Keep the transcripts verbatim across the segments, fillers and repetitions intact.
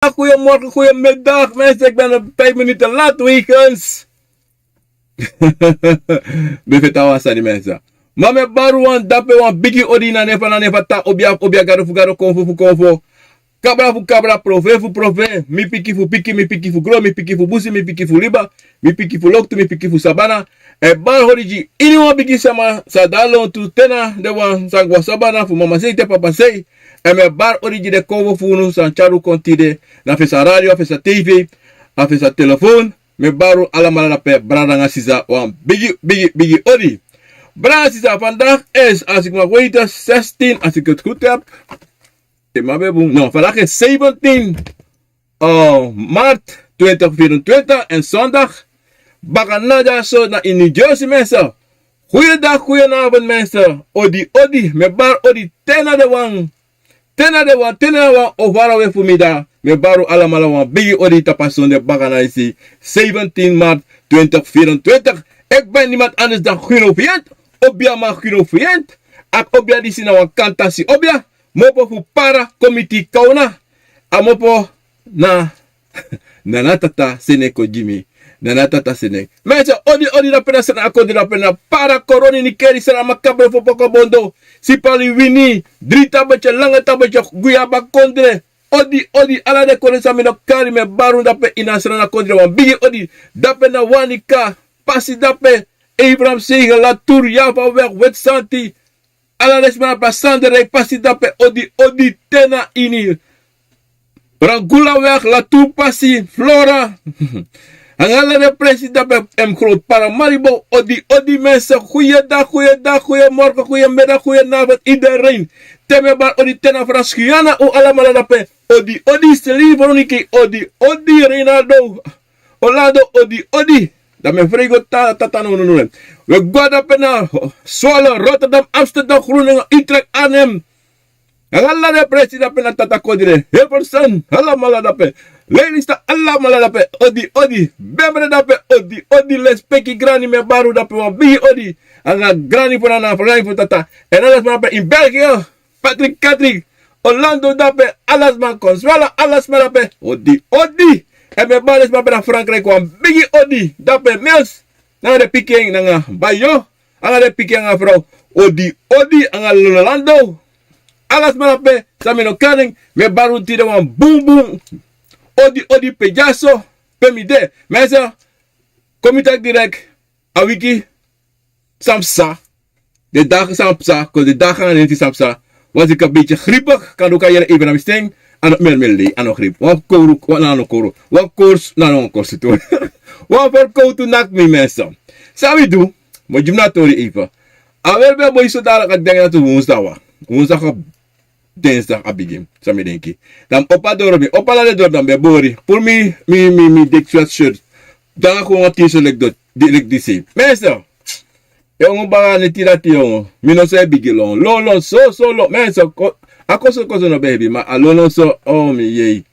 Goeiemiddag, goeiemorgen, goeiemiddag. Mensen, ik ben een vijf minuten laat wegens mi e feti wan sani, mensen. Ma mi e bari wan dape wan bigi odi na nen fu, na nen fu a Tata, obia fu obia, gado fu gado, konfo fu konfo, kabra fu kabra, profeti fu profeti, mi piki fu piki, mi piki fu gron, mi piki fu busi, mi piki fu liba, mi piki fu loktu, mi piki fu sabana. E bari odi gi iniwan bigi sama san de a lontu, te na den wan san go a sabana fu mama sei te papa sei. Èn mi e bari odi gi den konfo fu unu san tyari un kon tide, na fesi a radio, a fesi a tv, a fesi a telefon. Mi e bari un alamala dape, brada nanga sisa, wan bigi, bigi, bigi odi. Brada nanga sisa, vandaag is, als ik mag weten, zestien, als ik het goed heb. Ik mag weer boem. No, vandaag is zeventien, eh, maart twintig vierentwintig en zondag. Bakanada so na in New Jersey, mensen. Goeiedag, goedenavond, mensen. Odi, odi, mi e bari odi te na den wan, te na den wan, te na den wan o fara we fu mi dati. Mi e bari un alamala wan bigi odi tapu a sonde bakana disi, zeventien maart twintig vierentwintig. Ik ben niemand anders dan Guno Vient, obia man Guno Vient. A obia disi na wan kantasi obia. Mopo fu para komiti kauna. A mopo na, na na tata sene kon gi mi. Na na tata sene. Mensen, odi, odi dape na Sranan kondre, dape na Para, Koroni, Nikeri, Sranan, Makabro, Fopo, Kobondo, Sipaliwini, Dri Tabetje, Lange Tabetje, Guyaba kondre. Odi, odi, ala den kondre san mi no kari, mi e bari un dape ini a Sranan kondre wan bigi odi. Dape na Wanika, pasi dape, Abraham Segen, Latour, Yava Weg, Wet Santi, ala den sma dape, a Sandra e pasi dape, odi, odi te na ini Rangulaweg, Latour pasi, Flora. Anga ala den presi dape, en Groot Paramaribo, odi, odi mensen, goeiedag, goeiedag, goeiemorgen, goeiemiddag, goedenavond, iedereen. Te mi e bari odi te na Frans Guyana, un alamala dape, odi, odi, Celine, Veronique, odi, odi, Reynaldo. Orlando, odi, odi. Dan mi e frei go ta, ta, ta, no, no, no. We go dape na Zwolle, Rotterdam, Amsterdam, Groningen, Utrecht, Arnhem. Anga ala den presi dape na tata kondre. Hilversum, alamala dape. Lelystad, alamala dape. Odi, odi. Bemre dape, odi, odi. Lespeki grani, mi e bari un dape wan bigi odi. Anga grani fu nana, fu nana fu tata. Èn ala sma dape in België. Patrick Katrick, Orlando dape, ala sma, Consuela, ala sma dape, odi, odi. Èn mi e bari den sma dape na Frankrijk wan bigi odi, dape Mils, nanga den pikin, nanga Bayo, anga den pikin, anga frow, odi, odi, anga Lolando. Ala sma dape san mi no kari, mi e bari un tide wan bun bun odi, odi pe dyaso, pe mi de. Mensen, kon mi taki direct, a wiki san psa. Den dagen san psa, kon den dagen anga den neti san psa. Was ik een beetje griepig, kan un kan yere even na mi sten. A no, mi e lei, a no griep. Wan kowru, wan, na no kowru. Wan kowru, na no kowru tu. Wan verkowtu naki mi, mensen. San wi du, mi o gi mi na tori even. A wel ben moi so dati a denki dati woensdag wan. Woensdag of dinsdag a bigin, san mi denki. Dan mi opo a doro, mi opo ala den doro, dan mi ben bori. Puru mi, mi, mi, mi dik sweatshirt. Dan a kon wan t-shirt leki dati, di, leki disi. Mensen, yongu, baka neti dati, yongu. Mi no sa e bigin lon. Lon, lon, so, so lon. Mensen, ko, a koso, koso no ben hebi, ma a lon, lon so, o mi yei.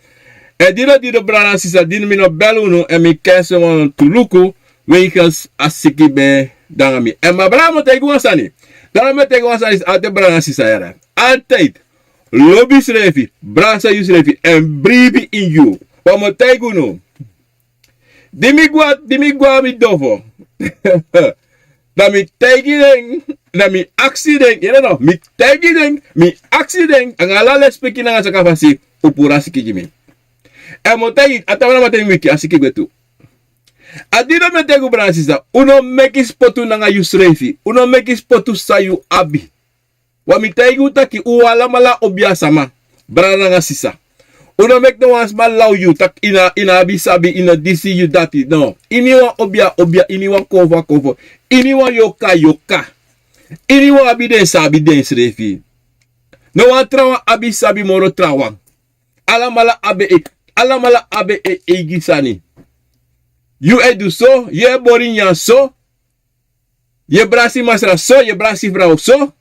Èn dino, dino, brada nanga sisa, dino mi no bel unu, èn mi kense wan tu luku, wegens a siki ben de nanga mi. Èn ma brada, mi o taigi wan sani. Dan mi o taigi wan sani, altijd brada nanga sisa, yere. Altijd. Lobi yusrefi, brasa yusrefi, èn bribi ini yu. Wan mi o taigi unu. Di mi gwe, di mi gwe a mi dofo. Dan mi taigi den, dan mi aksi den, yere no, mi taigi den, mi aksi den, anga ala lespeki nanga saka fasi, un puru a siki gi mi. Èn mi o taigi, a trawan na mi o taigi, mi wiki, a siki gwe tu. A dino mi e taigi un, brada nanga sisa, un no meki spotu nanga yusrefi, un no meki spotu san yu abi. Wan mi taigi un taki un alamala obia sama, brada nanga sisa. Un no meki no wan sma law yu taki yu no, yu no abi sabi, yu no disi, yu dati. No. Iniwan obia, obia, iniwan konfo, konfo. Iniwan yoka, yoka. Iniwan abi den sabi densrefi. No wan trawan abi sabi moro trawan. Alamala abi e, alamala abi en eigi sani. Yu e du so, yu e bori nyanyan so. Yu e brasi masra so, yu e brasi frow so.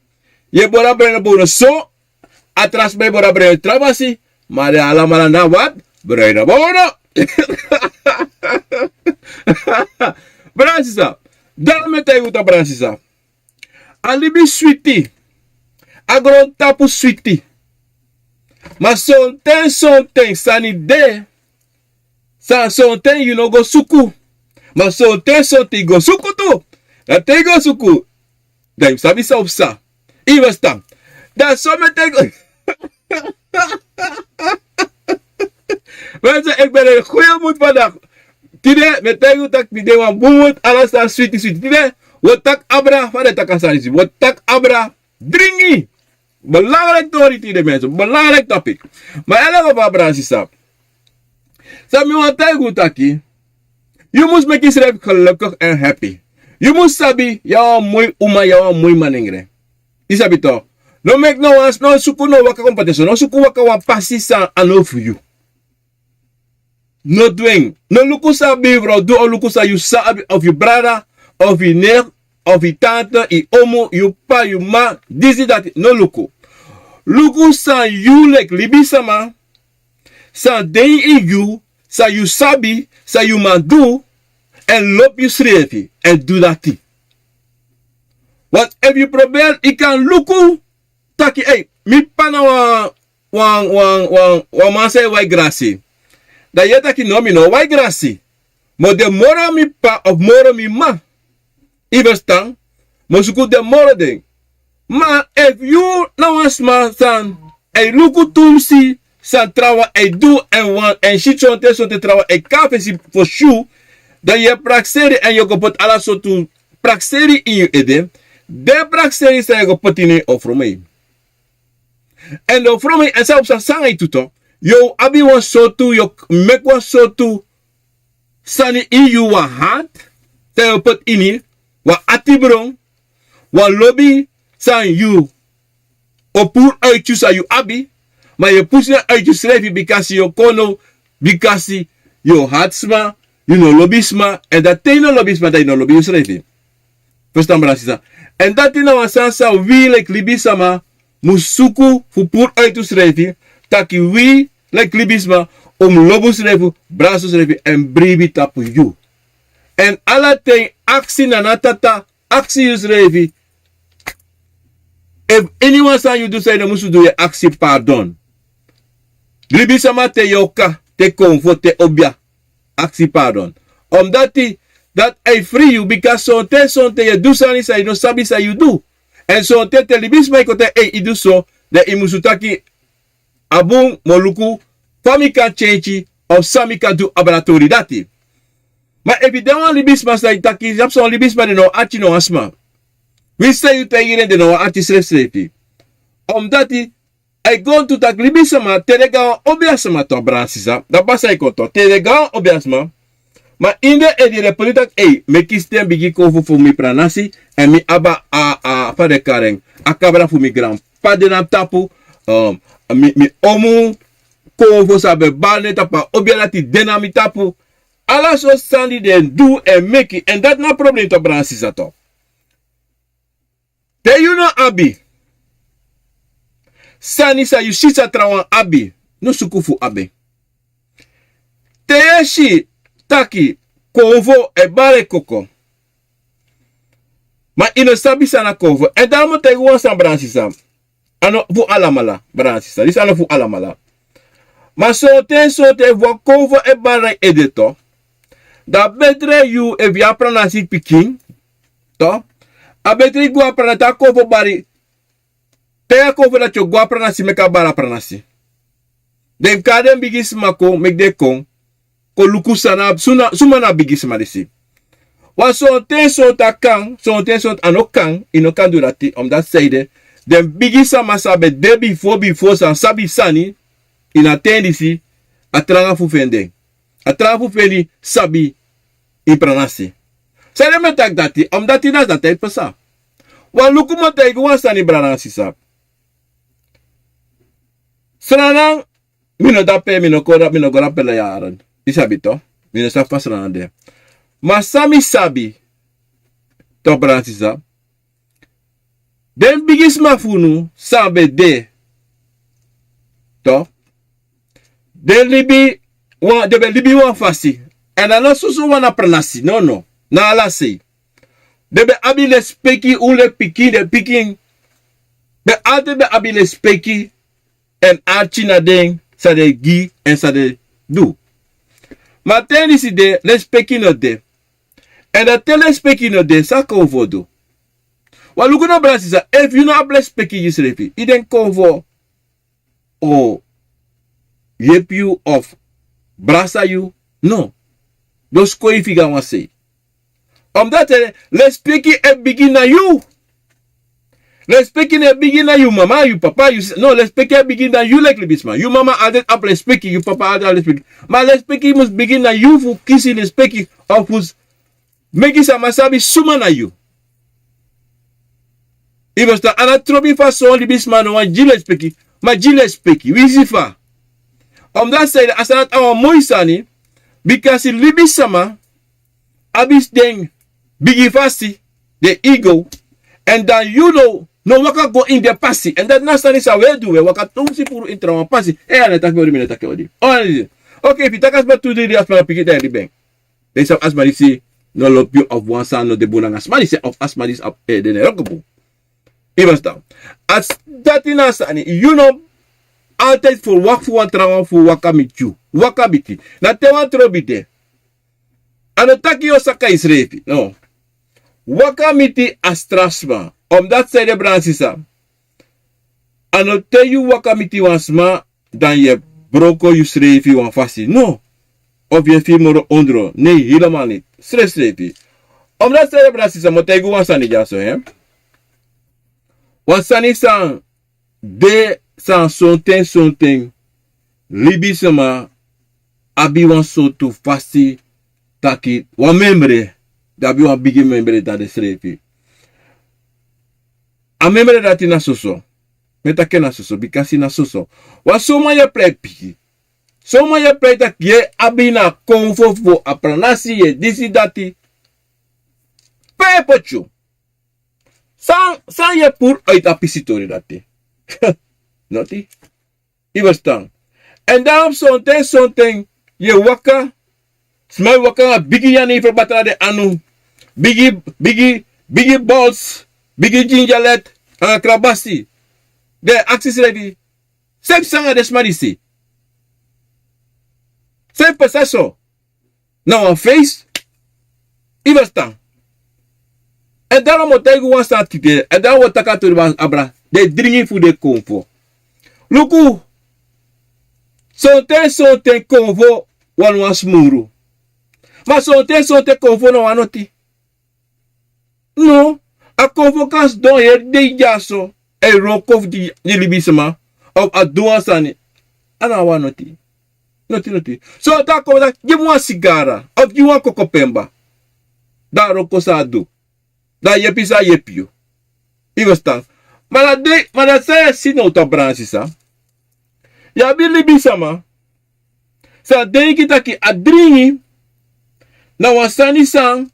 Yu e bori a bruine bonen so. A tra sma e bori a bruine tra fasi. Ma den alamala na wat? Bruine bonen. Brada nanga sisa. Dati mi e taigi un, brada nanga sisa. A libi switi. A grontapu switi. Ma sonten sonten sani de san sonten yu no go suku. Ma sonten sonten yu go suku tu. Dan te yu go suku, dan yu mus sabi san o psa. Yu e ferstan? Dan so mi e taigi unu. Mensen, ik ben een goede moed vandaag. Tide mi e taigi unu taki mi de wan bun moed, ala sani switi switi. Tide wi o taki abra, fa den e taki a sani disi, wi o taki abra dringi. Belangrijk tori tide, mensen, belangrijk topic. Ma en lego fu abra, sisa. San mi wani taigi unu taki, yu mus meki yusrefi gelukkig en happy. Yu mus sabi yu na wan moi uma, yu na wan moi manengre. Yu sabi to. No meki no wan, no suku no waka kon poti en so, no suku waka wan pasi san a no fu yu. No du en. No luku san a bifrow du, o luku san yu sabi of yu brada of yu nef of yu tante, yu omu, yu p'pa, yu m'ma, disi dati, no luku. Luku san yu leki libisama, san de ini yu, san yu sabi, san yu man du, èn lobi yusrefi èn du dati. Want efu yu proberi, yu kan luku taki, ei, mi p'pa na wan, wan, wan, wan, wan man san e wai grasi. Dan yu e taki no, mi no wai grasi. Mi o de moro mi p'pa of moro mi m'ma. Yu e ferstan? Mi o suku de moro den. Ma efu yu na wan sma san e luku tumsi san trawan e du èn wan èn si sonten sonten trawan e kon na fesi fosi yu, dan yu e prakseri èn yu o go poti ala sortu prakseri ini yu ede. Den prakseri san yu o go poti ini yu o fromen yu. Èn den o fromen yu èn san o psa nanga yu tu, yu o abi wan sortu, yu o meki wan sortu sani ini yu, wan hati san yu o poti ini yu, wan atibron, wan lobi san yu o puru uiti yu san yu abi, ma yu e pusu en uiti yusrefi bikasi yu o kon now, bikasi yu o hati sma, yu no lobi sma, èn dan te yu no lobi sma dan yu no lobi yusrefi. Ferstan, brada sisa? Èn dati na wan sani san wi leki libisama mus suku fu puru uiti unsrefi, taki wi leki libisma un mus lobi unsrefi, brasi unsrefi èn bribi tapu yu. Èn ala ten aksi na a tata, aksi yusrefi, efu iniwan sani yu du san yu no musu du, yu e aksi pardon. Libisama, te yoka, te konfo, te obia, aksi pardon. Omdati dati e fri yu, bika sonten sonten yu e du sani san yu no sabi san yu du. Èn sonten te libisma e kon taki ei, yu du so, dan yu musu taki a bun, mi o luku fa mi kan tyentyi of san mi kan du abra a tori dati. Ma efu yu de wan libisma san yu taki, yu sabi son libisma den no wani arki no wan sma. Winsi san yu taigi den, den no wani arki srefsrefi. Omdati a e go tu taki libisma, te den go na wan obiasma tu, brada sisa, dati pasa e kon tu, te den go na wan obiasma. Ma ini den ede den poti taki ei, mi e kisi den bigi konfo fu mi pranasi, èn mi abi a, a, fa den e kari en, a kabra fu mi granp'pa de na mi tapu, um, mi, mi omu konfo san ben bari nen tapu a obia dati de na mi tapu. Ala sortu sani den du e meki, èn dati na problem tu, brada sisa, tu. Te yu no abi sani san yu si san trawan abi, no suku fu abi en. Te yu e si taki konfo e bari koko, ma yu no sabi san na konfo. Èn dan mi o taigi wan sani, brada sisa. A no fu alamala, brada sisa. Disi a no fu alamala. Ma sonten sonten efu wan konfo e bari na yu ede tu, dan a betre yu, efu yu abi pranasi pikin tu, a betre yu go na pranasi, te a konfo bari, pei a konfo dati o go na pranasi meki a bari a pranasi. Den kari den bigisma kon, meki den kon, kon luku san na, suma, suma na a bigisma disi. Wan sonten sonten a kan, sonten sonten a no kan, yu no kan du dati, omdati sanede, den bigisma san ben de bifo bifo san sabi sani, ini a ten disi, a tranga fu feni den. A tranga fu feni sabi ini pranasi. Sanede mi e taki dati, omdati na dati e pasa. Wan luku, mi o taigi wan sani, brada nanga sisa. Sranan, mi no dape, mi no kon, mi no go dape na yaren. Yu sabi tu, mi no sabi fa Sranan de. Ma san mi sabi tu, brada sisa, den bigisma fu unu san ben de tu, den libi wan, den ben libi wan fasi. Èn a no soso wan na pranasi, nono, na ala sei. Den ben abi lespeki, un leki pikin, den pikin ben altijd ben abi lespeki Èn arki na den san den gi èn san den du. Ma ten disi de, lespeki no de. Èn dan te lespeki no de, san a konfo o du? Wan luku no, brada sisa, efu yu no abi lespeki gi yusrefi, i denki konfo o yepi yu of brasa yu? No. Dos kon yu figi a wan sei. Omdati lespeki e bigin na yu. Lespeki no e bigin na yu mama, yu papa, yu sisa. No, lespeki e bigin na yu leki libisma. Yu mama aldati abi lespeki, yu papa aldati abi lespeki. Ma lespeki mus bigin na yu fu kisi lespeki of fu meki sama sabi suma na yu. I mus tan, a no trobi fa son libisma no wani gi lespeki. Ma gi lespeki, winsi fa? Omdati a sani dati a wan moi sani. Bikasi libisma abi den bigi fasi, den ego. Èn dan yu no, no waka go ini den pasi. Èn dati na sani san wi e du, wi e waka tumsi furu ini trawan pasi. Èn a no e taki odi, mi no e taki odi. Okei, efu yu taki a sma tu dei, a sma no piki, dan yu libi en. Den sabi a sma disi no lobi yu of wan sani no de bun nanga a sma disi of a sma disi abi ede no e wroko bun. I mus tan. A dati na a sani, yu no altijd ferwakti fu wan trawan fu waka miti yu. Waka miti. Na te wan trobi de. A no taki yu o saka yusrefi, no. Waka miti a strafsma. Omdati san ede, brada sisa, a no te yu waka miti wan sma dan yu e broko yusrefi wan fasi, no. Of yu e firi moro ondro, nei, helemaal niet. Srefsrefi. Omdati san ede, brada sisa, mi o taigi wan sani dyaso, hè. Wan sani san de, san sonten sonten libisma abi wan sortu fasi taki wan memre, den abi wan bigi memre na densrefi. A memre dati na soso. Mi e taki en na soso, bikasi na soso. Wan son man e prei piki. Son man e prei taki yu e abi na konfo fu a pranasi, yu e disi dati. Pe a e poti yu? San, san yu e puru uit a pisi tori dati? Noti. I mus tan. Èn dan sonten sonten yu e waka, sma e waka nanga bigi jenever batra na den anu, bigi, bigi, bigi bols, bigi ginjalet, nanga krabasi. Den e aksi srefi, san e psa nanga den sma disi? San e psa so? Na wan feisi. I mus tan. Èn dan mi o taigi wan sani tide, èn dan mi o taki a tori wan abra, den e dringi fu den konfo. Luku, sonten sonten konfo wani wan smuru. Ma sonten sonten konfo no wani noti. No, a konfo kan sidon heri dei dyaso, a e wroko fu di, di libisma, of a du wan sani. A no wani noti. Noti, noti. So te a konfo taki gi mi wan sigara, of gi mi wan kokopemba. Dan a wroko san a du. Dan a yepi san a yepi yu. I mus tan. Ma na dei, ma na san yu e si now, brada sisa. Yu abi libisma san denki taki a dringi na wan sani san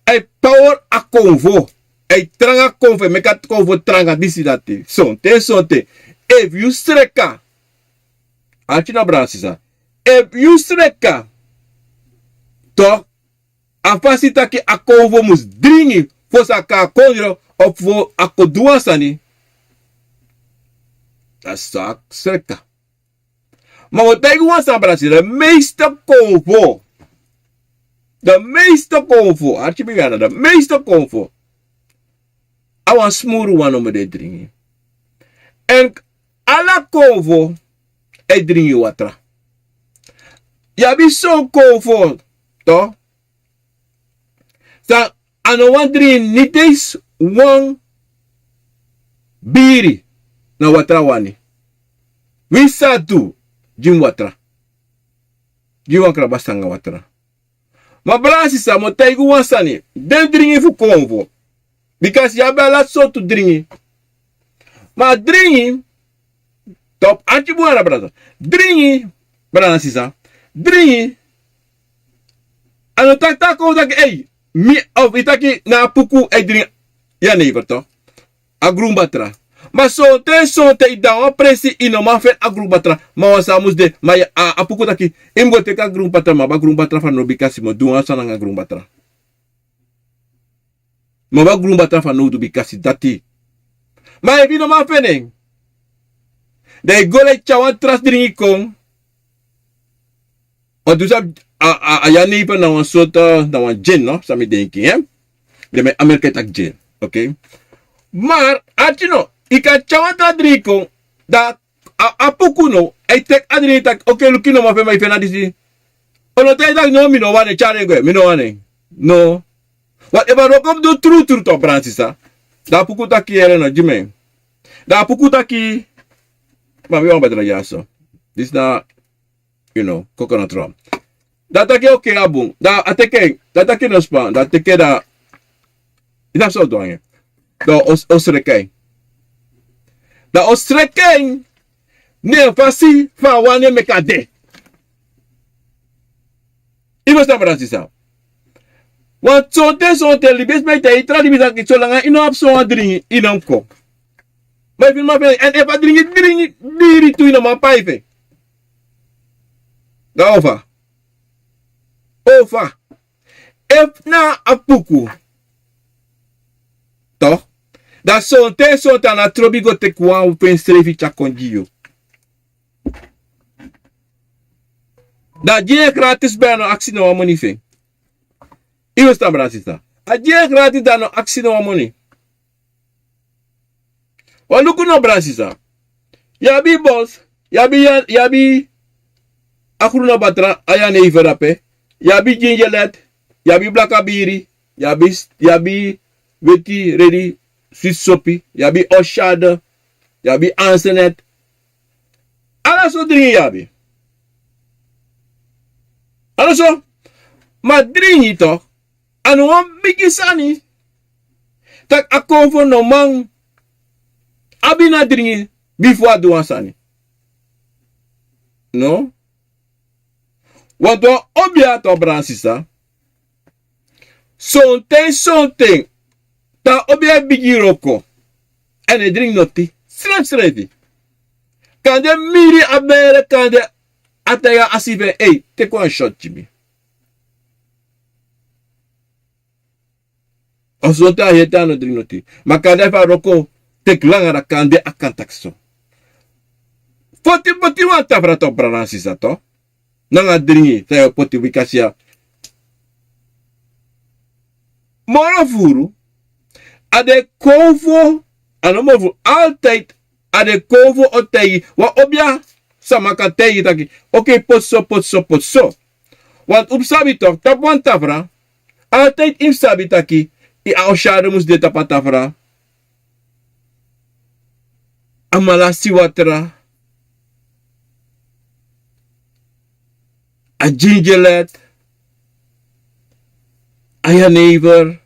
a e power a konfo. A e tranga konfo, e meki a konfo tranga, disi dati. Sonten sonten, efu yu sreka, arki now, brada sisa, efu yu sreka, toch, a fasi taki a konfo mus dringi fosi a kon a kondre, of fu a kon du wan sani. Dati so a sreka. Ma mi o taigi wan sani, brada sisa, den meeste konfo, den meeste konfo, arki mi, den meeste konfo, a wan smuru wan nomo den e dringi. Èn ala konfo e dringi watra. Yu abi son konfo, toch, san a no wani dringi niti wan biri, na watra a wani. Winsi san a du, gi mi watra. Gi mi wan krabasi nanga watra. Ma brada sisa, mi o taigi wan sani, den dringi fu konfo. Bikasi yu abi ala sortu dringi. Ma dringi, toch, arki bun, brada. Dringi, brada sisa. Dringi. A no taki, taki, taki, ei, mi, of i taki na a puku e dringi jenever, toch. A grun batra. Ma sonten sonten i de na wan presi, i no man feni a grun batra. Ma wan sani mus de, ma a, a puku taki, i mus go teki a grun batra, ma a grun batra fanowdu, bikasi mi o du wan sani nanga grun batra. Mi abi a grun batra fanowdu, bikasi dati. Ma efu i no man feni en, Dan yu go dan yu tyari wan tra dringi kon. Wan du sabi, a, a, a ya neighbor na wan sortu, na wan gin, no? San mi denki, eh? Den mi e Amerika e taki gin, oké? Maar, arki no, yu kan tyari wan tra dringi kon, dan a, a puku no, a e teki a dringi taki, oké, luku no, ma fu en, ma yu feni a disi. O no, te yu taki, no, mi no wani en, tyari en gwe, mi no wani en. No. Want efu a wroko mus du trutru tu, brada sisa. Dan a puku taki, yere no, gi mi en. Dan a puku taki, ma mi wani batra dyaso. Disi na, you know, coconut rum. Dan a taki, oké, a bun. Dan a teki en, dan a taki no span, dan a teki en dan, yu sabi san o du nanga en. Dan o, o sreki en. Dan o sreki en, na en fasi fa a wani en meki a de. Yu ferstan, brada sisa. Want sonten, sonten libisma e taigi yu, tra libisma taki solanga yu no abi sowan dringi, yu no mus kon. Ma yu feni, ma fu en, èn efu a dringi, dringi diri tu, yu no man pai fu en. Dan o fa? O fa? Efu na a puku, toch? Dan sonten, sonten a no trobi go teki wan fu ensrefi tyari kon gi yu. Dan a gi en gratis, baya no aksi no wan moni fu en. Yu ferstan, brada sisa. A gi en gratis, dan a no aksi no wan moni. Wan luku no, brada sisa. Yu abi bos, yu abi ya, yu abi a krunu batra, a ya neighbor dape. Yu abi gingelet, yu abi blaka biri, yu abi, yu abi weti redi, switi sopi, yu abi Oshade, yu abi Ansenet. Ala sortu dringi yu abi. Ala so, ma dringi toch, a no wan bigi sani. Tak' a konfo no man abi na dringi bifo a du wan sani. No. Want wan obiya tu, brada sisa. Sonten, sonten, te a obiya e bigin wroko, èn a e dringi noti srefsrefi. Kande miri a bere, kande a taigi a si fu en, ei, teki wan shot gi mi. Of sonten a heri te a no dringi noti. Ma kande efu a wroko teki langa, dan kande a kan taki so. Poti, poti wan tafra tu, brada sisa, tu. Nanga dringi san yu o poti, bikasi ya. Moro furu, a den konfo, a no moro furu, altijd a den konfo o taigi, wan obiya sama kan taigi taki, oké, poti so, poti so, poti so. Want un mus sabi toch, tapu wan tafra, altijd yu mus sabi taki, a Oshade mus de tapu a tafra. A Malasiwatra, a gingelet, a jenever,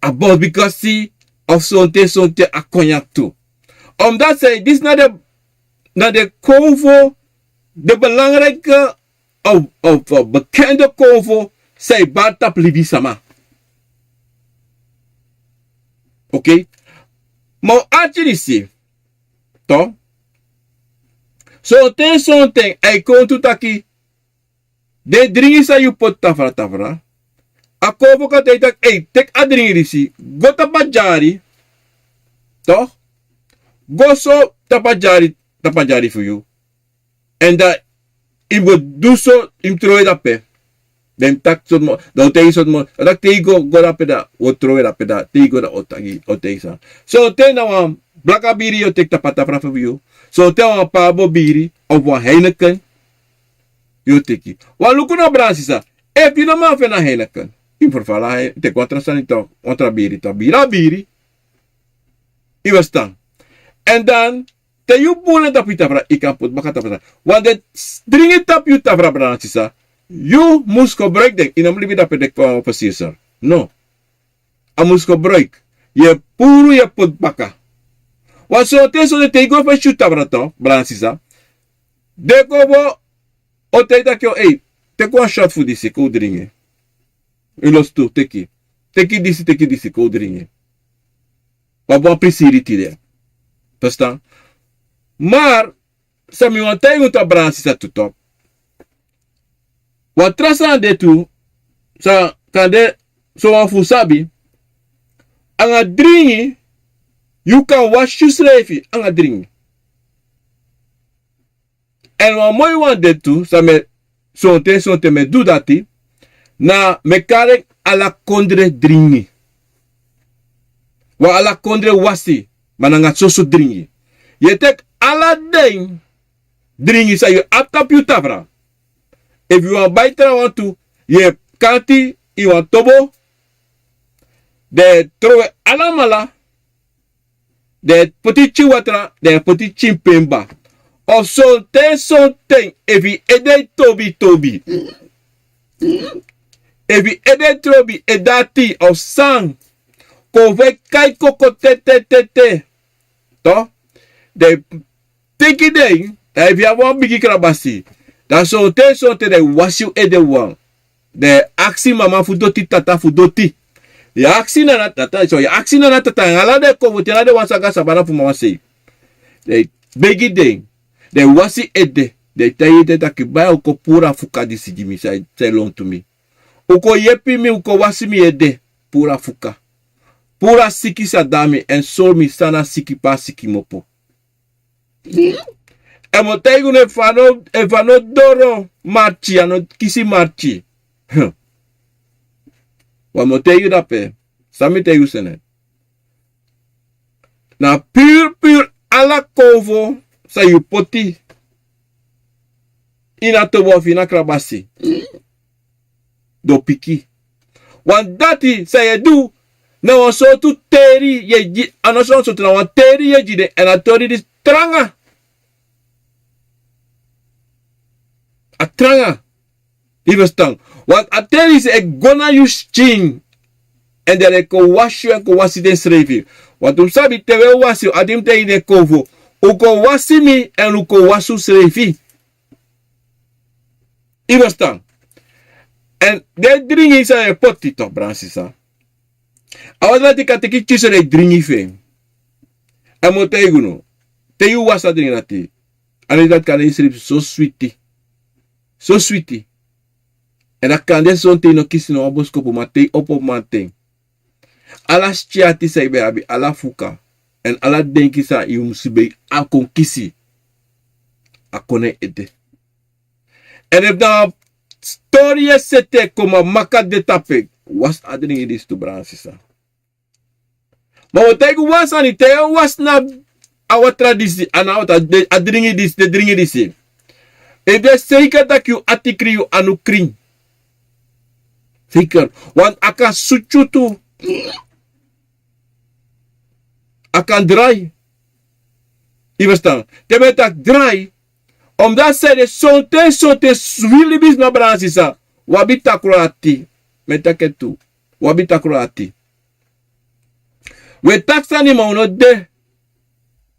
a bos, bikasi of sonten, sonten a konyak tu. Omdat san, disi na den, na den konfo, den belangrijke of, of, of bekende konfo san e bari tapu libisama. Oké? Ma un arki disi, toch? Sonten, sonten a e kon tu taki, den dringi san yu poti tafra tafra, a konfo kan taigi taki, ei, teki a dringi disi, go tapu a dyari, toch? Go so tapu a dyari, tapu a dyari fu yu. Èn dan yu mus go du so, yu mus trowe dape. Dan yu mus taki sortu mo, dan un taigi sortu mo, dan taki te yu go, go dape dan, un o trowe dape dan, te yu go dan un o taki, un o taigi san. Sonten na wan blaka biri yu o teki tapu a tafra fu yu. Sonten na wan pabo biri, of wan Heineken yu o teki. Wan luku no, brada sisa. Efu yu no man feni a Heineken, yu mus ferfala, teki wan tra sani toch, wan tra biri toch, biri na biri. Yu ferstan. Èn dan, te yu bun en tapu yu tafra, yu kan poti baka tapu tafra. Want den dringi tapu yu tafra, brada sisa, yu mus gebruik den, yu no mus libi dape deki fa wan fesi sani. No. A mus gebruik. Yu e puru, yu e poti baka. Want sonten, sonten te yu go fesi yu tafra toch, brada sisa, den konfo o taigi taki, o, ei, teki wan shot fu disi, kon un dringi. Yu lostu, teki. Teki disi, teki disi, kon un dringi. Wan bun prisiri tide. Ferstan? Maar san mi wani taigi un tu, brada sisa, tu toch, wan tra sani de tu, san kande sowan fu un sabi, anga dringi yu kan wasi yusrefi, anga dringi. Èn wan moi wan de tu san mi e, sonten sonten mi e du dati, na mi e kari en ala kondre dringi. Wan ala kondre wasi, ma nanga soso dringi. Yu e teki ala den dringi san yu abi tapu yu tafra. Efu yu wani bai trawan tu, yu e kanti ini wan tobo. Den e trowe alamala. Den e poti pikin watra, den e poti pikin pemba. Of sonten sonten efu yu ede e tobi tobi, efu yu ede e tobi, ede ati of san, kon fu e kai koko te te te te. To, den e teki den, dan efu yu abi wan bigi krabasi, dan sonten sonten den e wasi yu ede wawan. Den e aksi mama fu doti, tata fu doti. Den e aksi nana tata, so yu e aksi nana tata nanga ala den konfo te ala den wan saka sabana fu mama sei. Den e begi den, den e wasi ede, den e taigi ede taki: Baya, un kon puru a fuka disi gi mi, san e, san e lontu mi. Un kon yepi mi, un kon wasi mi ede, puru a fuka. Puru a siki san de na mi, èn sori mi san na a siki pe a siki kmopo. Èn mi o taigi unu, efu a no, efu a no doro marki, a no kisi marki. Hmm. Wan mi o taigi unu dape, san mi taigi unu sene. Na puru puru ala konfo san yu poti ini a tobo of ini a krabasi, den o piki. Wan dati san yu e du, na wan sortu teri yu e gi, a no sortu sortu, na wan teri yu e gi den, èn a teri disi tranga. A tranga. Yu e ferstan? Wan a teri disi e go na yu skin. Èn den e kon wasi yu èn kon wasi densrefi. Want un sabi te un e wasi, a dati mi taigi den konfo. Un kon wasi mi èn un kon wasi unsrefi. Yu e ferstan? Èn den dringi san yu e poti, toch, brada sisa. A watra dati kan teki kisi, den e dringi fu en. Èn mi o taigi unu, te yu wasi a dringi dati, a dringi dati kan de yu srefi so switi. So switi. Èn a kan de sonten yu no kisi no wan boskopu, ma te yu opo mamanten, ala skin ati san yu ben abi, ala fuka, èn ala denki san yu musu ben abi kon kisi, a kon na yu ede. Èn efu na wan tori yu e seti kon, ma maka de tapu en, wasi a dringi disi tu, brada sisa. Ma mi o taigi wan sani, te yu e wasi na a watra disi, a na a watra, a dringi disi, den dringi disi, efu den seika taki yu ati krin, yu anu krin. Seika. Want a kan sutu tu. A kan drai. Yu e ferstan? Te mi e taki drai, omdat san ede, sonten sonten wi libisma, brada sisa, wi abi takru ati. Mi e taki en tu. Wi abi takru ati. Wi e taki sani, ma un no de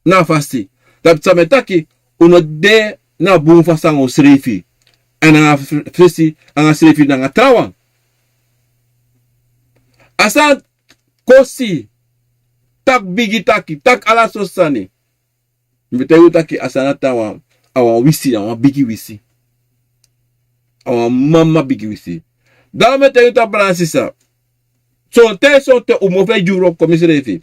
na a fasi. Dati san mi e taki, un no de na a bun fasi anga unsrefi. Èn anga fesi, anga srefi nanga trawan. A sani kosi, taki bigi taki, taki ala sortu sani. Mi e taigi yu taki a sani dati a wan, a wan wisi, a wan bigi wisi. A wan mama bigi wisi. Dan mi e taigi yu taki, brada sisa, sonten sonten un mu feti gi wroko kon misrefi.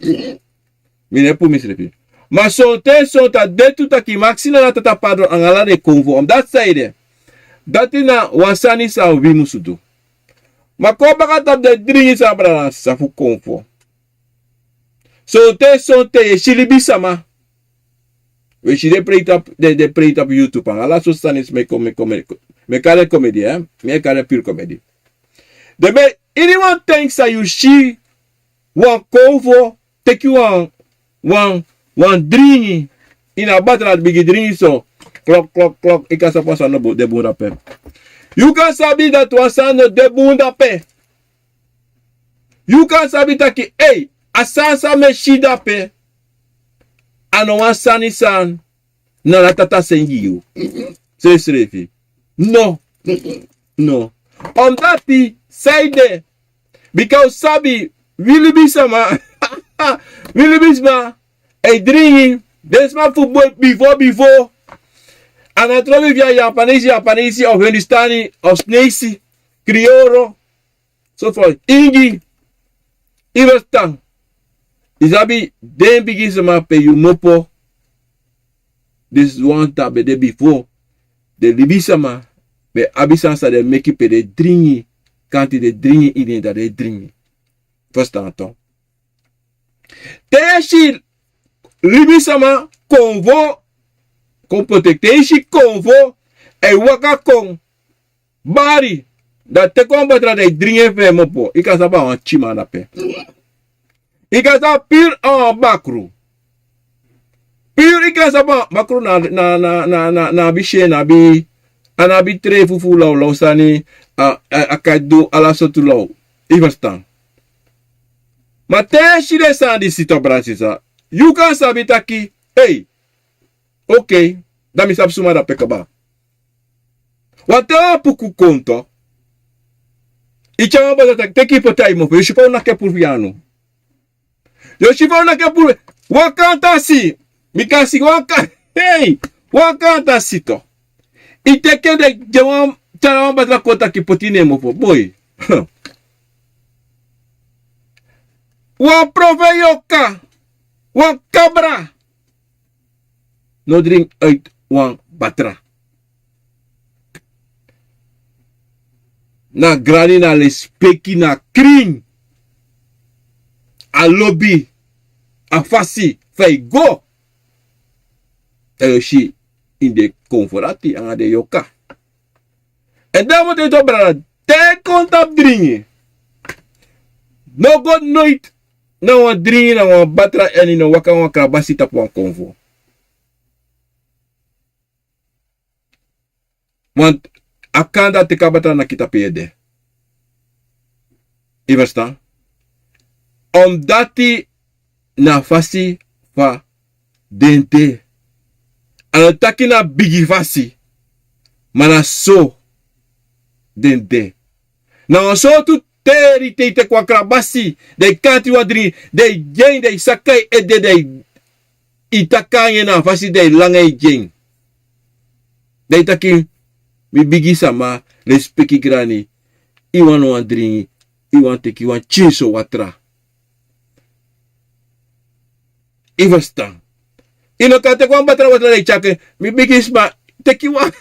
Mi no e puru misrefi. Ma sonten sonten a de tu taki mi aksi nana tata pardon anga ala den konfo. Omdat san ede, dati na wan sani san wi musu du. Ma kon baka tapu den dringi san, brada sisa, fu konfo. Sonten sonten yu e si libisma. Wi e si den prei tapu, den, den prei tapu YouTube anga ala sortu sani, mi e kon, mi e kon, mi e kon, mi e kari en komedi, eh? Mi e kari en puru komedi. Den ben, ini wan ten san yu si wan konfo teki wan, wan, wan dringi ini a batra, a bigi dringi so. Klok, klok, klok, yu kan sabi wan sani no de bun dape. Yu kan sabi dati wan sani no de bun dape. Yu kan sabi taki, ei, a sani san mi e si dape, a no wan sani san nana tata seni gi yu. Srefisrefi. No. No. Omdati san ede, bika un sabi, wi libisma, wi libisma e dringi, den sma fu bifo, bifo. A no trobi fu a Yapanesi, Yapanesi, of Hindustani, of Sineisi, Krioro, so fa Ingi, yu e ferstan. Yu sabi, den bigi sma pe yu kmopo, disi wan dati ben de bifo. den libisama ben abi sani san den meki pe den e dringi, kanti den e dringi ini en, dan den e dringi. Ferstan to? Te yu e si libisama konfo, kon protect, te yu e si konfo e waka kon bari, dan teki wan batra dan yu dringi en fu en mopo, yu kan sabi a wan tyiman dape. Yu kan sabi puru a wan bakru. Puru yu kan sabi a wan bakru na na na na na na abi syen na abi, a na abi trei fufuru lawlaw sani, a a a kan du ala sortu law. Yu ferstan? Ma te yu e si den sani disi, to brada sisa, yu kan sabi taki, ei, okei, dan mi sabi suma dape kaba. Wan te wan puku kon to, yu tyari wan batra taki teki yu poti a yu mofu, yu si fa un naki en puru fu yu anu. Yu si fa un naki en puru fu yu anu. Wan kantasi, mi kan si wan kantasi, hei, wan kantasi to. Yu teki en, den gi en wan, tyari wan batra kon taki poti ini en mofu, boi. Wan profeti yoka, wan kabra no dringi uit wan batra. Na grani, na lespeki, na krin, a lobi, a fasi fa yu go. Dan yu o si ini den konfo dati anga den yoka. Èn dan mi o taigi yu, brada, te yu kon tapu dringi, no go noiti na wan dringi, na wan batra, èn yu no waka wan krabasi tapu wan konfo. Want a kan dati teki a batra naki tapu yu ede. Yu ferstan? Omdati na a fasi fa den de. A no taki na bigi fasi, ma na so den de. Na wan sortu teri, te yu teki wan krabasi, dan yu kanti wan dringi, dan yu gi en, dan yu saka yu ede, dan yu taki anga en na a fasi, dan yu langa yu gi en. Dan yu taki, mi bigi sama, lespeki grani, yu wani wan dringi, yu wani teki wan tyinso watra. Yu ferstan? Yu no kan teki wan batra watra dan yu tyari kon, mi bigi sma, teki wan,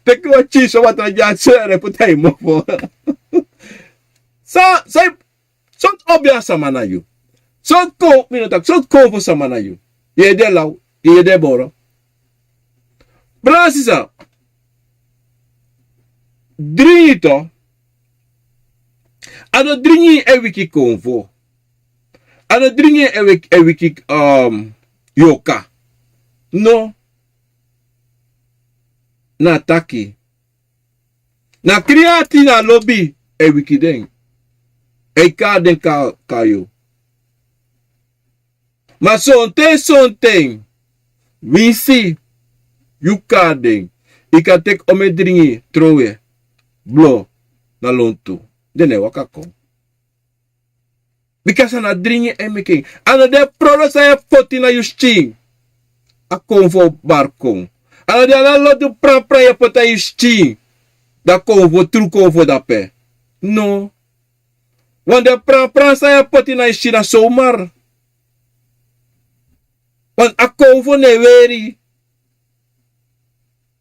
teki wan tyinso watra dya so, dan yu poti a yu mofu. San, san, sortu obiasama na yu? Sortu kon, mi no taki, sortu konfo sama na yu? Yu ede law, yu ede boro. Brada sisa, dringi to, a no dringi e wiki konfo. A no dringi e wiki, e wiki, um, yoka. No. Na taki. Na krin ati, na lobi e wiki den. E kari den ka, kari yu. Ma sonten, sonten, winsi yu kari den, yu kan teki omeni dringi trowe, blo, na lontu. Den no e waka kon. Bika san na dringi e meki en. A no den prodo san yu e poti na yu skin, a konfo bari kon. A no den ala lotu pranpran yu e poti na yu skin, dan konfo, tru konfo dape. No. Want den pranpran san yu e poti na yu skin na somar. Want a konfo no e weri.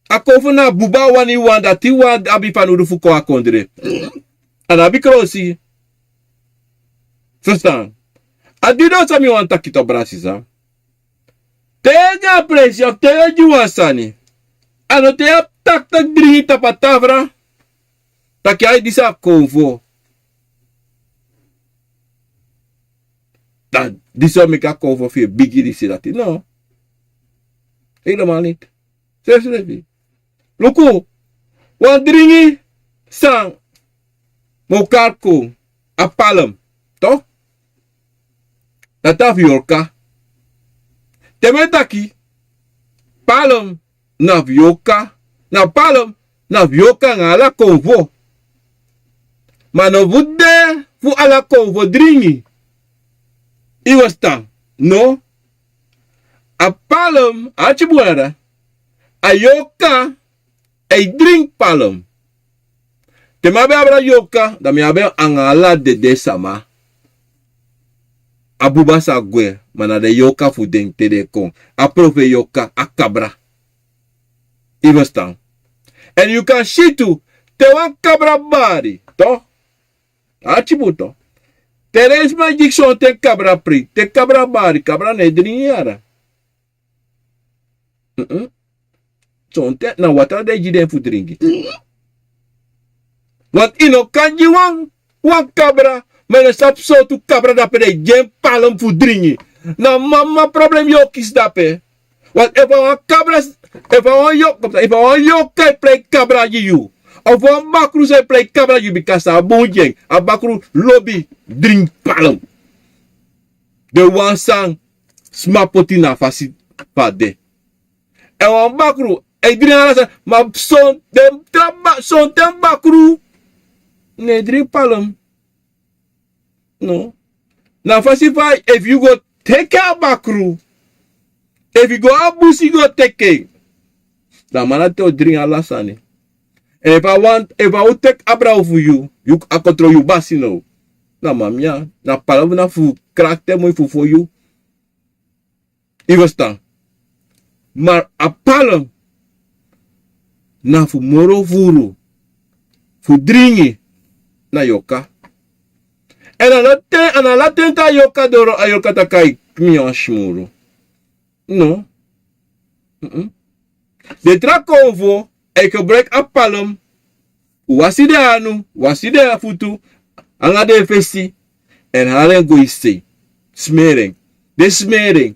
A konfo na buba a wani wan, dati wan abi fanowdu fu kon a kondre. A no abi krosi. Ferstan? A didon san mi wani taki, to brada sisa. Te yu e go a presi of te yu e du wan sani, a no te yu e taki taki dringi tapu a tafra, taki ai, disi a konfo. Dan disi o meki a konfo fu yu bigi, disi dati. No. Helemaal niet. Srefsrefi. Luku, wan dringi san mi o kari kon, a palm, to? Dati na fu yorka. Te mi e taki, palm na fu yorka, na palm na fu yorka anga ala konfo. Ma a no fu de fu ala konfo dringi. Yu ferstan? No. A palm, a ati bun, a yorka e dringi palm. Te mi abi abra yorka, dan mi abi en anga ala dede sama. A buba sa gwe, ma na den yorka fu den te den kon. A profe yorka, a kabra. Yu e ferstan? Èn yu kan si tu, te wan kabra bari, to? A tyipu to. Te den sma gi sonten kabra pri, te kabra bari, kabra no e dringi yara. Sonten na watra den e gi den fu dringi. Want yu no kan gi wan, wan kabra, ma yu no sabi sortu kabra dape den e gi en palm fu dringi. Na mama problem yu o kisi dape. Want efu a wan kabra, efu a wan yorka, efu a wan yorka e prei kabra gi yu, of wan bakru sa e prei kabra gi yu, bika san a bun gi en, a bakru lobi dringi palm. Den wan san sma poti na fasi fu a de. Èn wan bakru e dringi ala sani, ma sonten bakru no e dringi palm. No. Na fasi fa efu yu go teke a bakru, efu yu go a busi go teke, dan a man dati o dringi ala sani. Èn efu a wan, efu a o teke abra fu yu, yu a kontrol yu basi now. Na mama, na palm na fu krakte moi fu fo yu. Yu e ferstan? Ma a palm na fu moro furu, fu dringi, na yorka. Èn a no ten, a no ala ten te a yorka doro, a yorka taki: "Ai, mi wan smuru." No. Den tra konfo e gebruiki a palm, wasi den anu, wasi den futu, nanga den fesi, èn hari en go ini sei. Smeri en. Den smeri en.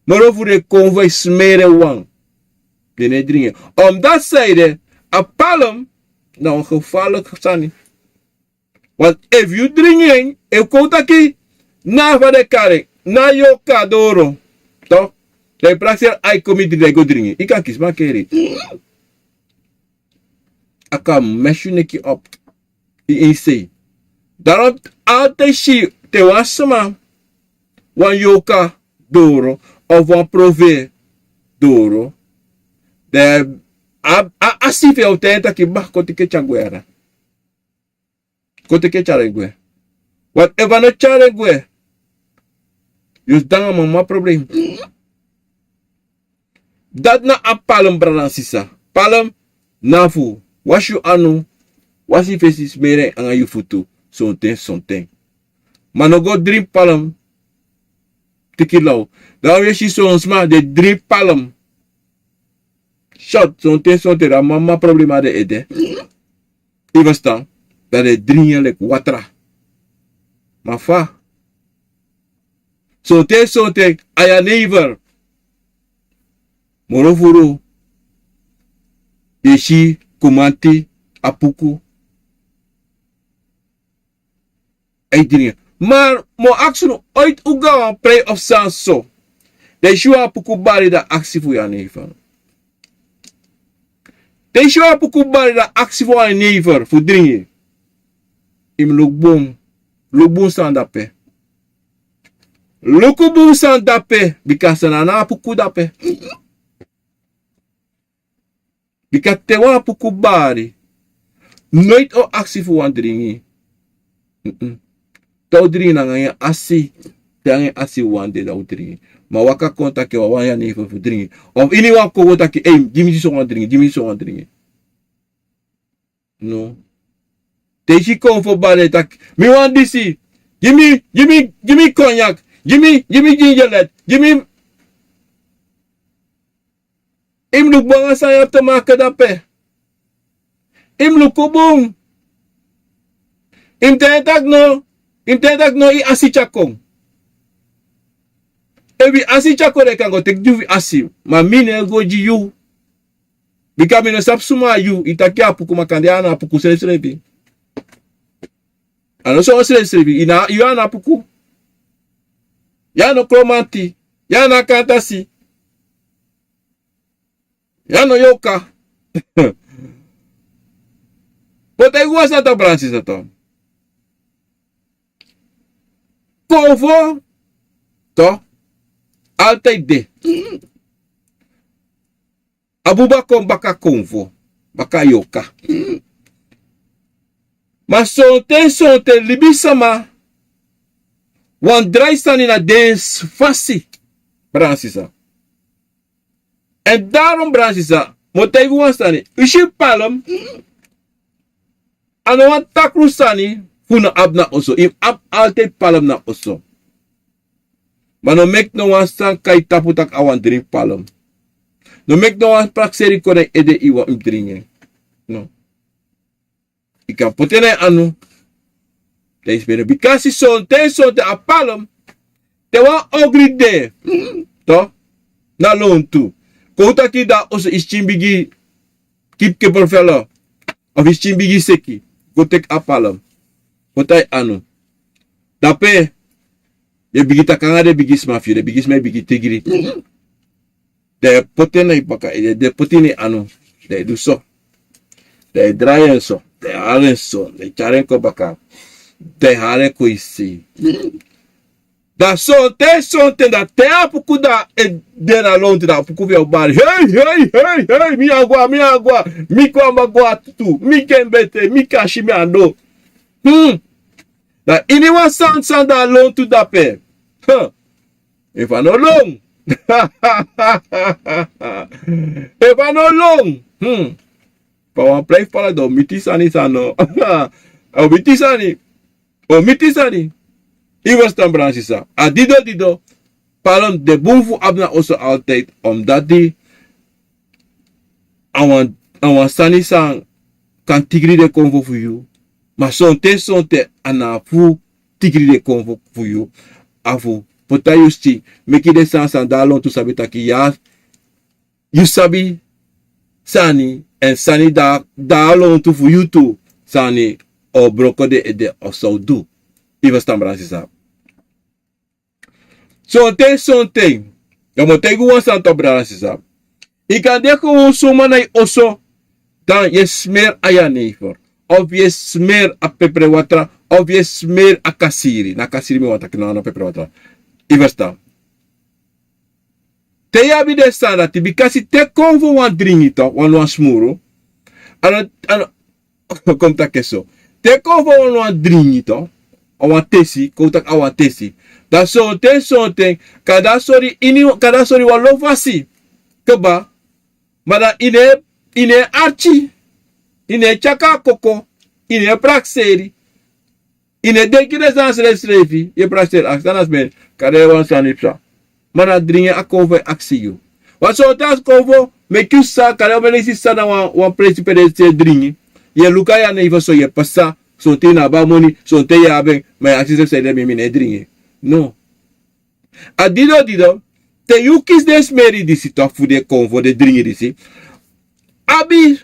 Moro furu e kon fu e smeri en wan. Den no e dringi en. Omdati san ede, a palm na wan gevaarlijk sani. Want efu yu dringi en, efu kon taki na fa den kari en, na yorka doro, toch, dan yu prakseri ai kon mi dringi, dan yu go dringi. Yu kan kisi makeri. A kan mesi yu neki op. Yu e sei. Daarom altijd si te wan sma, wan yorka doro, of wan profe doro, dan a, a, a si fu en o taigi en taki: "Bah, kon teki tyari gwe yara." Kon teki tyari gwe. Want efu a no tyari gwe, yu o sidon nanga mama problem. Dati na a palm, brada nanga sisa. Palm na fu wasi yu anu, wasi yu fesi, smeri en nanga yu futu, sonten sonten. Ma no go dringi palm tiki law. Dan wi e si son sma den dringi palm shot, sonten sonten, dan mama problema de ede. Yu e ferstan? Dan den dringi en leki watra. Ma fa? Sonten sonten a jenever. Moro furu yu e si kumanti, apuku. A e dringi. Ma mi o aksi unu, ooit un go na wan prei of sani so, dan yu si wan apuku bari, dan aksi fu jenever. Te yu si wan apuku bari, dan aksi fu wan jenever fu dringi. Yu mus luku bun. Luku bun san de dape. Luku bun san de dape, bika san na a apuku dape. Bika te wan apuku bari, noiti o aksi fu wan dringi. Te o dringi nanga en asi, te nanga en asi wan de dan o dringi. Ma waka kon taki wan jenever fu dringi. Of iniwan kon taki: "Ei, gi mi disi wan dringi, gi mi disi wan dringi." No. Te yu si konfo bari, e taki: "Mi wani disi. Gi mi, gi mi, gi mi konyak. Gi mi, gi mi gingelet. Gi mi." Yu mus luku bun nanga san yu abi te maki dape. Yu mus luku bun. Yu mus taigi en taki no, yu mus taigi en taki no, yu asi tyari kon. Efu yu asi tyari kon, dan yu kan go teki gi yu fu yu asi. Ma mi no e go gi yu. Bika mi no sabi suma na yu. Yu taki apuku, ma kande yu a no apuku srefisrefi. A no so srefisrefi. Yu na, yu a no apuku. Yu a no kromanti. Yu a no akantasi. Yu a no yorka. But a e go a santa bransi sa to. Konfo to, altijd de. A buba kon baka konfo, baka yorka. Ma sonten sonten libisama Wan drai sani na den fasi. Brada sisa. Èn daron brada sisa, mi o taigi wan sani. Yu si palm, a no wan takru sani fu no abi na oso. Yu mus abi altide palm na oso. Ma no meki no wan sani kai tapu tak' a wani dringi palm. No meki no wan prakseri kon na yu ede yu wani mus dringi en. No. Yu kan poti en na yu anu. Dan yu smeru en bikasi sonten sonten a palm. Te wan ogri de, to, na lontu, kon un taki dan a oso yu skin bigin kipkipelfelo, of yu skin bigin seki, go teki a palm, poti na yu anu. Dape yu e bigin taki nanga den bigi sma fu yu, den bigi sma e bigin tigri. Dan yu e poti en na yu baka, yu e poti en na yu anu. Dan yu e du so. Dan yu e drai en so, dan yu e hali en so, dan yu e tyari en kon baka. Dan yu e hali en kon yu sei. Dan sonten sonten dan te a puku dan e de na lontu, dan a puku fu yu o bari: hei hei hei hei, mi agwa, mi agwa, mi kwamba gwa tutu, mi kenbete, mi kasi, mi ando. Hmm. Dan iniwan sani san de na lontu dape, efu a no lon, efu a no lon, hmm, fa wan prei fu pala dan o miti sani san no, o miti sani, o miti sani. Yu ferstan brada sisa, a dido dido, palm de bun fu abi na oso altide, omdati a wan, a wan sani san kan tigri den konfo fu yu. Ma sonten sonten a no abi fu tigri den konfo fu yu. A fu poti na yu skin, meki den sani san de na lontu sabi taki ya, yu sabi sani, èn sani de na lontu fu yu tu, sani o broko den ede of san o du. Yu ferstan brada sisa. Sonten sonten, dan mi o taigi wan sani tu brada sisa. Yu kan de kon wan suma na yu oso, dan yu e smer a jenever, of yu e smer a peprewatra, of yu e smer a kasiri. Na kasiri mi wani taki, na no peprewatra. Yu ferstan. Te yu abi den sani dati, bikasi te konfo wani dringi tu, wani wan smuru, a no, a no, kon mi taki en so. Te konfo wani wan dringi tu, a wan tesi, kon mi taki a wan tesi. Dan sonten sonten, kande a sori ini, kande a sori wan lo fasi kaba, ma dan yu no e, yu no e arki, yu no e tyaka koko, yu no e prakseri. Yu no e denki den sani srefsrefi, yu e prakseri, aksi ana sma, kande wan sani psa. Ma na dringi a konfo e aksi yu. Wan sortu a konfo meki yu sa, kande wan leisi sa na wan, wan presi pe den e dringi. Yu e luku a jenever so, yu e pasa, sonten yu no abi a moni, sonten yu abi en, ma yu e aksi yusrefi saide mi, mi no e dringi. No. A dido dido, te yu kisi den smeri disi tu fu den konfo, den dringi disi, abi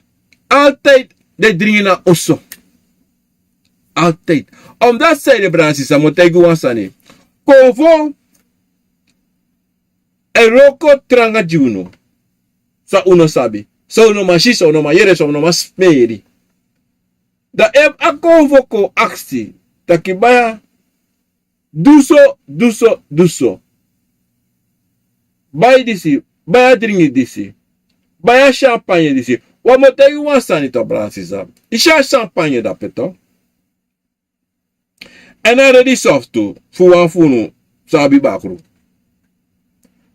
altide den dringi na oso. Altide. Omdati saide brada sisa, mi o taigi wan sani. Konfo e wroko tranga gi unu. San un no sabi, san un no man si, san un no man yere, san un no man smeri. Dan efu a konfo kon aksi taki baya, du so, du so, du so. Bai disi, bai a dringi disi, bai a champagne disi. Wan mi o taigi wan sani tu brada sisa. Yu si a champagne dape tu, èn a redi soft tu, fu wan fu unu san abi bakru.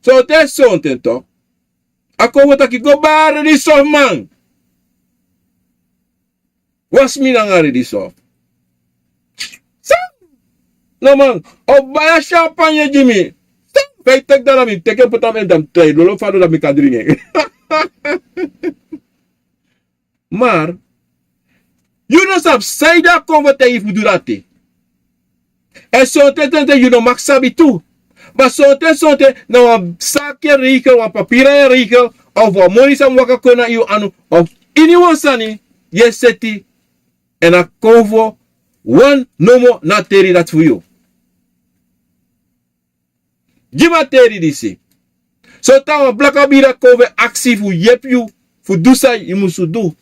Sonten sonten tu, a konfo taki go bai a redi soft man. Wasi mi nanga redi soft. San? No man, o bai a champagne gi mi. San? Fa yu teki dala mi teki en poti na mi èn dan mi trai lolo fadon dan mi kan dringi en. Mar yu no sabi saide a konfo taigi yu fu du dati. Èn sonten sonten yu no mag sabi tu. Ma sonten sonten na wan saki e regel, wan papira e regel, of wan moni san mus waka kon na yu anu, of iniwan sani yu e seti, èn a konfo wan nomo na teri dati fu yu. Gi mi a teri disi. Sonten a wan blaka bira konfo e aksi fu yepi yu fu du san yu musu du.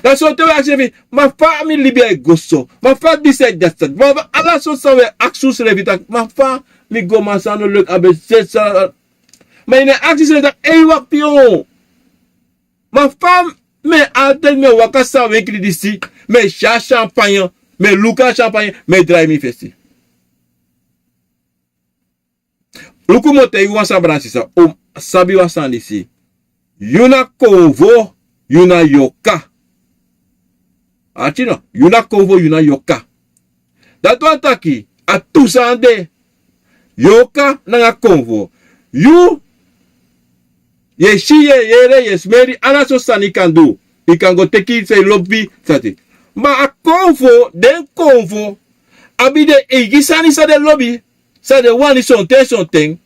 Dan sonten wi e aksi yusrefi, ma fa mi libi e go so? Ma fa disi e dati sani? Ma fa ala sortu sani wi e aksi unsrefi taki, ma fa mi go, ma san no leki, a ben seti san. Ma yu no e aksi yusrefi taki, ei, wakti o. Ma fa mi e altide mi e waka san wenkri disi, mi e si a champagne, mi e luku a champagne, mi e drai mi fesi. Luku, mi o taigi wan sani, brada nanga sisa, un sabi wan sani disi. Yu na konfo, yu na yorka. Arki no, yu na konfo, yu na yorka. Dati wani taki, a tu sani de. Yorka nanga konfo. Yu, yu e si, yu e yere, yu e smeri, ala so sani yu kan du. Yu kan go teki san yu lobi, sati. Ma a konfo, den konfo abi den eigi sani san den lobi, san den wani sonten sonten.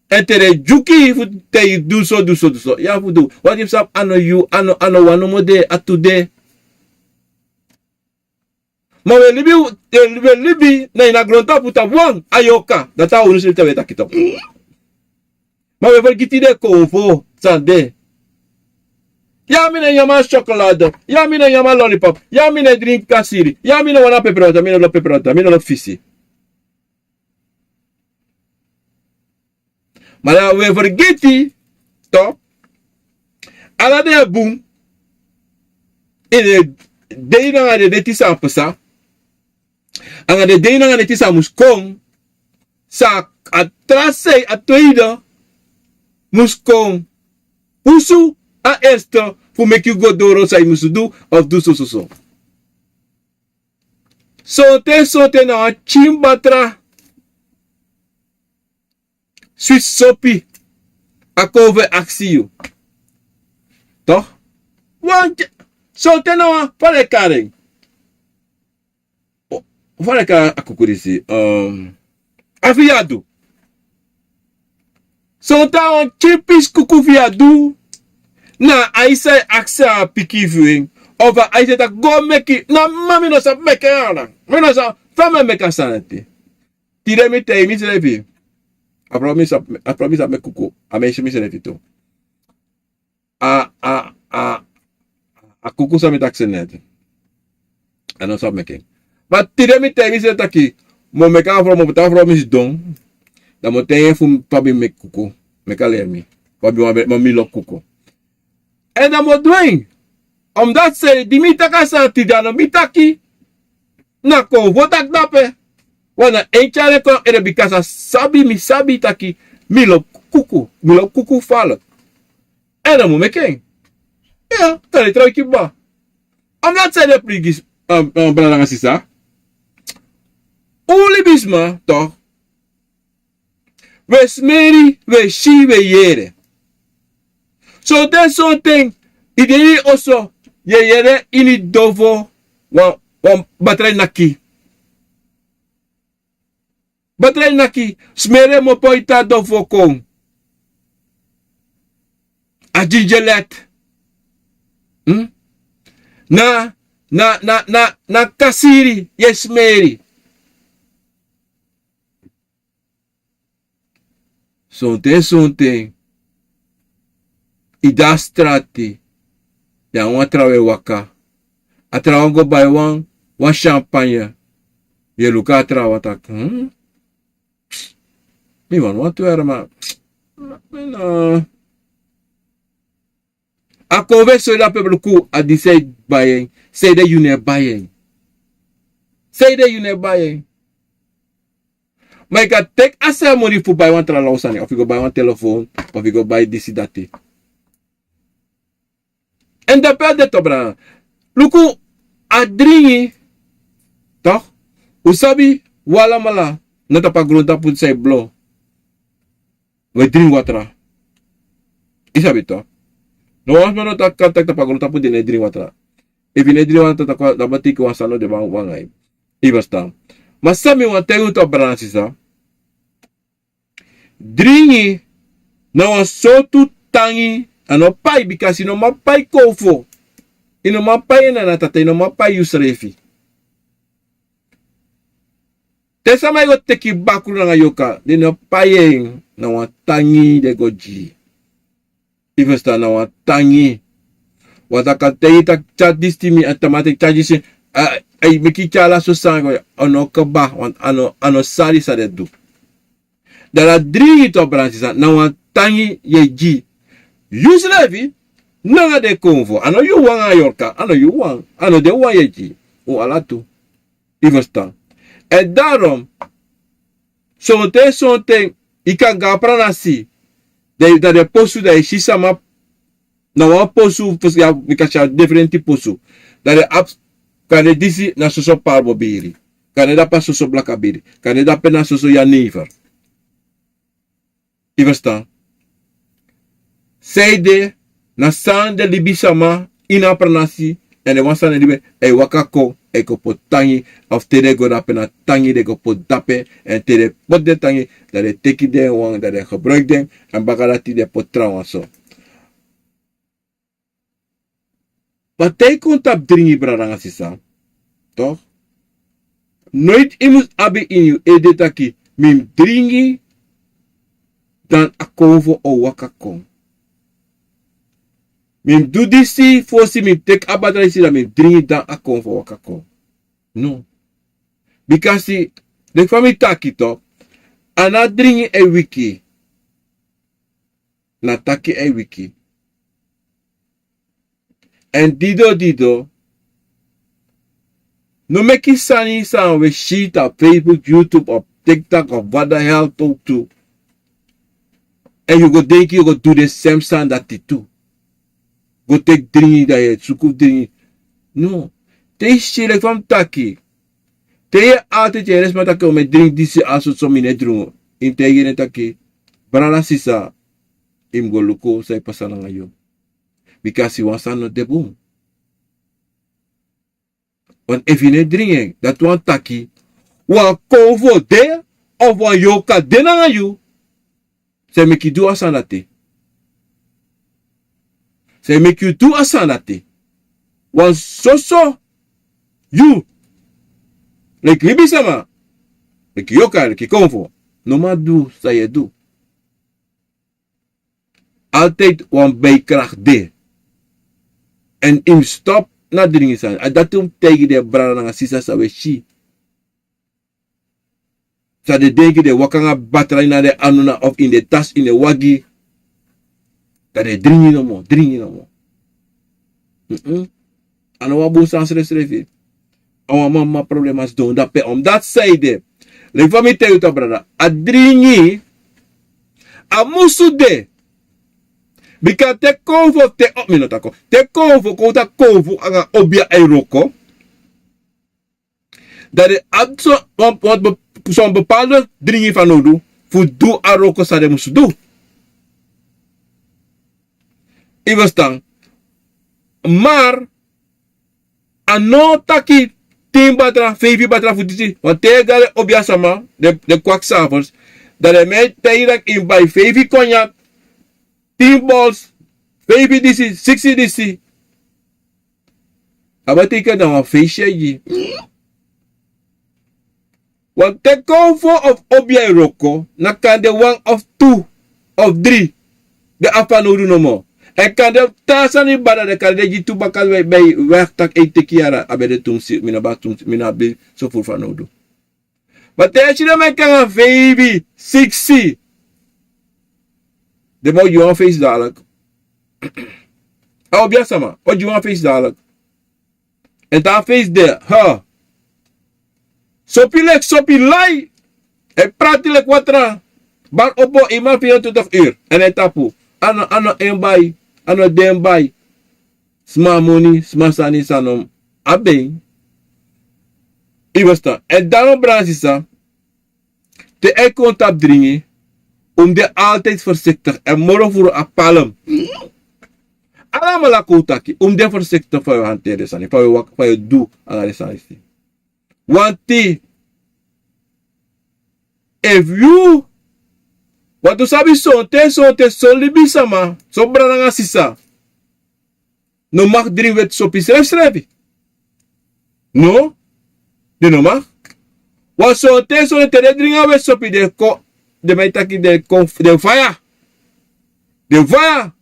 Èn te den dyuki yu fu taigi du so, du so, du so. Yu abi fu du. Wan di fu sabi, a no yu, a no, a no wan nomo de, a tu de. Ma wi e libi, wi e libi na ini a grontapu tapu wan, a yorka. Dati a unu srefi te wi e taki tu. Ma wi e fergiti den konfo san de. Ya mi no e nyan a chocolade. Ya mi no e nyan a lollipop. Ya mi no e dringi kasiri. Ya mi no wani a peperwata, mi no lobi peperwata, mi no lobi fisi. Ma dan wi e fergiti, toch, ala den bun, ini den dei nanga den dei san pasa, anga den dei nanga den dei san mus kon, san a tra sei, a tweede, mus kon pusu a eerste fu meki yu go doro san yu mus du, of du so, so, so. Sonten, sonten na wan pikin batra, switi sopi, a konfo e aksi yu. Toch? Wan, sonten na wan, fa den e kari en. O, fa den e kari a kuku disi. Ehm, a fiyadu. Sonten a wan pikin pisi kuku fiyadu, na a aisi e aksi a pikin fu en. Of a aisi e taki go meki, na ma mi no sabi meki en ala. Mi no sabi fa mi e meki a sani ete. Tide mi taigi misrefi. A promise, a promise a meki kuku. A meki misrefi tu. A, a, a, a kuku san mi taki so net. A no sabi meki en. Ma tide mi taigi misrefi taki, mi o meki a frow, mi o poti a frow mi sidon. Dan mi o taigi en fu mi, fa mi meki kuku. Meki a leri mi. Fa mi, fa mi lobi kuku. Èn dan mi o du en. Omdat sei di mi taki a sani tide a no mi taki. Na konfo taki dape. Wan na en tyari en kon ede bika a sabi, mi sabi taki mi lobi kuku, mi lobi kuku fala. Èn dan mi o meki en. Ya, dan den trawan kba. Omdat sei den prigi, um, um, brada nanga sisa. Un libisma, toch. Wi e smeri, wi e si, wi e yere. Sonten, sonten, i de ini oso, yu e yere ini dofo, wan, wan batra e naki. Batra e naki, smeri en, mi o poi tan dofo kon. A gingelet. Hmm? Na, na, na, na, na kasiri, yu e smeri. Sonten, sonten, i de a strati, ya wan trawan e waka. A trawan go bai wan, wan champagne. Yu e luku a trawan taki, hmm? Mi wani wan tu yara ma. Mi no. A kon fu e sori a pepelu ku a di sei bai en, sei de yu no e bai en. Sei de yu no e bai en. Ma i kan teki a sei a moni fu bai wan tra law sani, of i go bai wan telefon, of i go bai disi dati. Èn dape a de tu brada. Luku a dringi, toch? Un sabi, un alamala, na tapu a grontapu san e blo. Wi e dringi watra. I sabi toch? No wan sma no taki, kan taki tapu a grontapu den no e dringi watra. Efu i no e dringi watra, dan betekent wan sani no de bun anga yu. I ferstan. Ma san mi wani taigi un toch brada nanga sisa. Dringi na wan sortu tangi, a no pai, bikasi i no man pai konfo. I no man pai en nana tata, i no man pai yusrefi. Te sama e go teki bakru nanga yorka, den no pai en, na wan tangi den go gi. I ferstan, na wan tangi. Wan taki a taigi taki tyari disi gi mi, a tamati tyari disi, a, a meki tyari ala so sani go, a no kaba, want a no, a no sari san den du. Dan a dringi tu brada nanga sisa, na wan tangi yu e gi. Yusrefi, nanga den konfo, a no yu wan a yorka, a no yu wan, a no den wan yu e gi. Un ala tu. Yu ferstan? Èn darom, sonten sonten yu kan go na pranasi, dan den posu dan yu si sama na wan posu fu si ya, bika si a defrenti posu. Dan den abi, kande disi na soso parbo biri, kande dape na soso blaka biri, kande dape na soso ya neifer. Yu ferstan? Sanede na san den libisama ini a pranasi, èn den wan san den libi, a e waka kon, a e kon poti tangi, of te den go dape na tangi den go poti dape, èn te den poti den tangi, dan den teki den wan dan den gebruiki den, èn baka dati den poti trawan so. Ma te yu kon tapu dringi brada nanga sisa, noiti yu mus abi ini yu ede taki, mi mus dringi, dan a konfo o waka kon. Mi mus du disi fosi mi mus teki a batra disi dan mi mus dringi dan a konfo waka kon. No. Bikasi, leki fa mi taki, a no a dringi e wiki. Na taki e wiki. Èn dido dido, no meki sani san we si tapu Facebook, YouTube of TikTok of wada help tu, èn yu go denki yu go du den sem sani dati tu. Go teki dringi dan yu e suku dringi. No. Te yu si leki fa mi taki, te yu e altide yu e yere sma taki o mi e dringi disi a soso mi no e drungu, yu mus taigi den taki, brada sisa, yu mus go luku san e pasa nanga yu. Bika a si wan sani no de bun. Want efu yu no e dringi en dati wani taki, wan konfo de, of wan yorka de nanga yu, san e meki yu du a sani dati. San e meki yu du a sani dati. Wan soso, yu, leki libisama, leki yorka, leki konfo, no man du san yu e du. Altide wan bikrakti de. Èn yu mus stop na dringi sani. A dati un mus taigi den brada nanga sisa san we si, san den denki den waka nanga batra ini den anu na of ini den tasi ini den wagi, dan den dringi nomo, dringi nomo. A no wan bun sani srefsrefi. A wan mama problema sidon dape. Omdati sanede, leki fa mi taigi yu tu a brada, a dringi, a musu de. Bika te konfo te, mi no taki, te konfo kon taki konfo nanga obia èn wroko, dan den abi son bepaalde dringi fanowdu fu du a wroko san den musu du. Yu ferstan? Mar a no taki tin batra, feifi batra fu disi. Wan te yu e go na den obia sama, den kwaki savers, dan den man e taigi yu taki yu mus bai feifi konyak, tin bols, feifi disi, siksi disi. A betekent dan wan feisi e gi. Wan te konfo of obia e wroko, na kande wan of tu of dri, den abi fanowdu nomo. Èn kande taa sani bada den kande den gi tu baka, bai wèk taki e teki yara a ben de tumsi, mi no baka tumsi, mi no abi so furu fanowdu. Ma te yu e si den man e kon nanga feifi, siksi, den man o gi wan feisi dadilik. A obia sama o gi wan feisi dadilik. Èn te a feisi de, sopi leki sopi lai, e prati leki watra, bari opo, yu man firi en twintig uru èn e tapu. A no, a no en bai, a no den bai. Sma moni, sma sani san no abi en. Yu ferstan? Èn dan no, brada sisa, te a e kon tapu dringi, un mus de altide fersiktik, èn moro furu a palm. Alamala kon un taki, un mus de fersiktik fa yu e hanteri den sani, fa yu e waka, fa yu e du nanga den sani disi. Wanti, efu yu, wantu sabi sonten sonten son libisama, son brada nanga sisa no mag dringi weti sopi srefsrefi. No, den no mag. Wan sonten sonten te den dringi a weti sopi, den kon, den man e taki den kon, den faya. Den faya.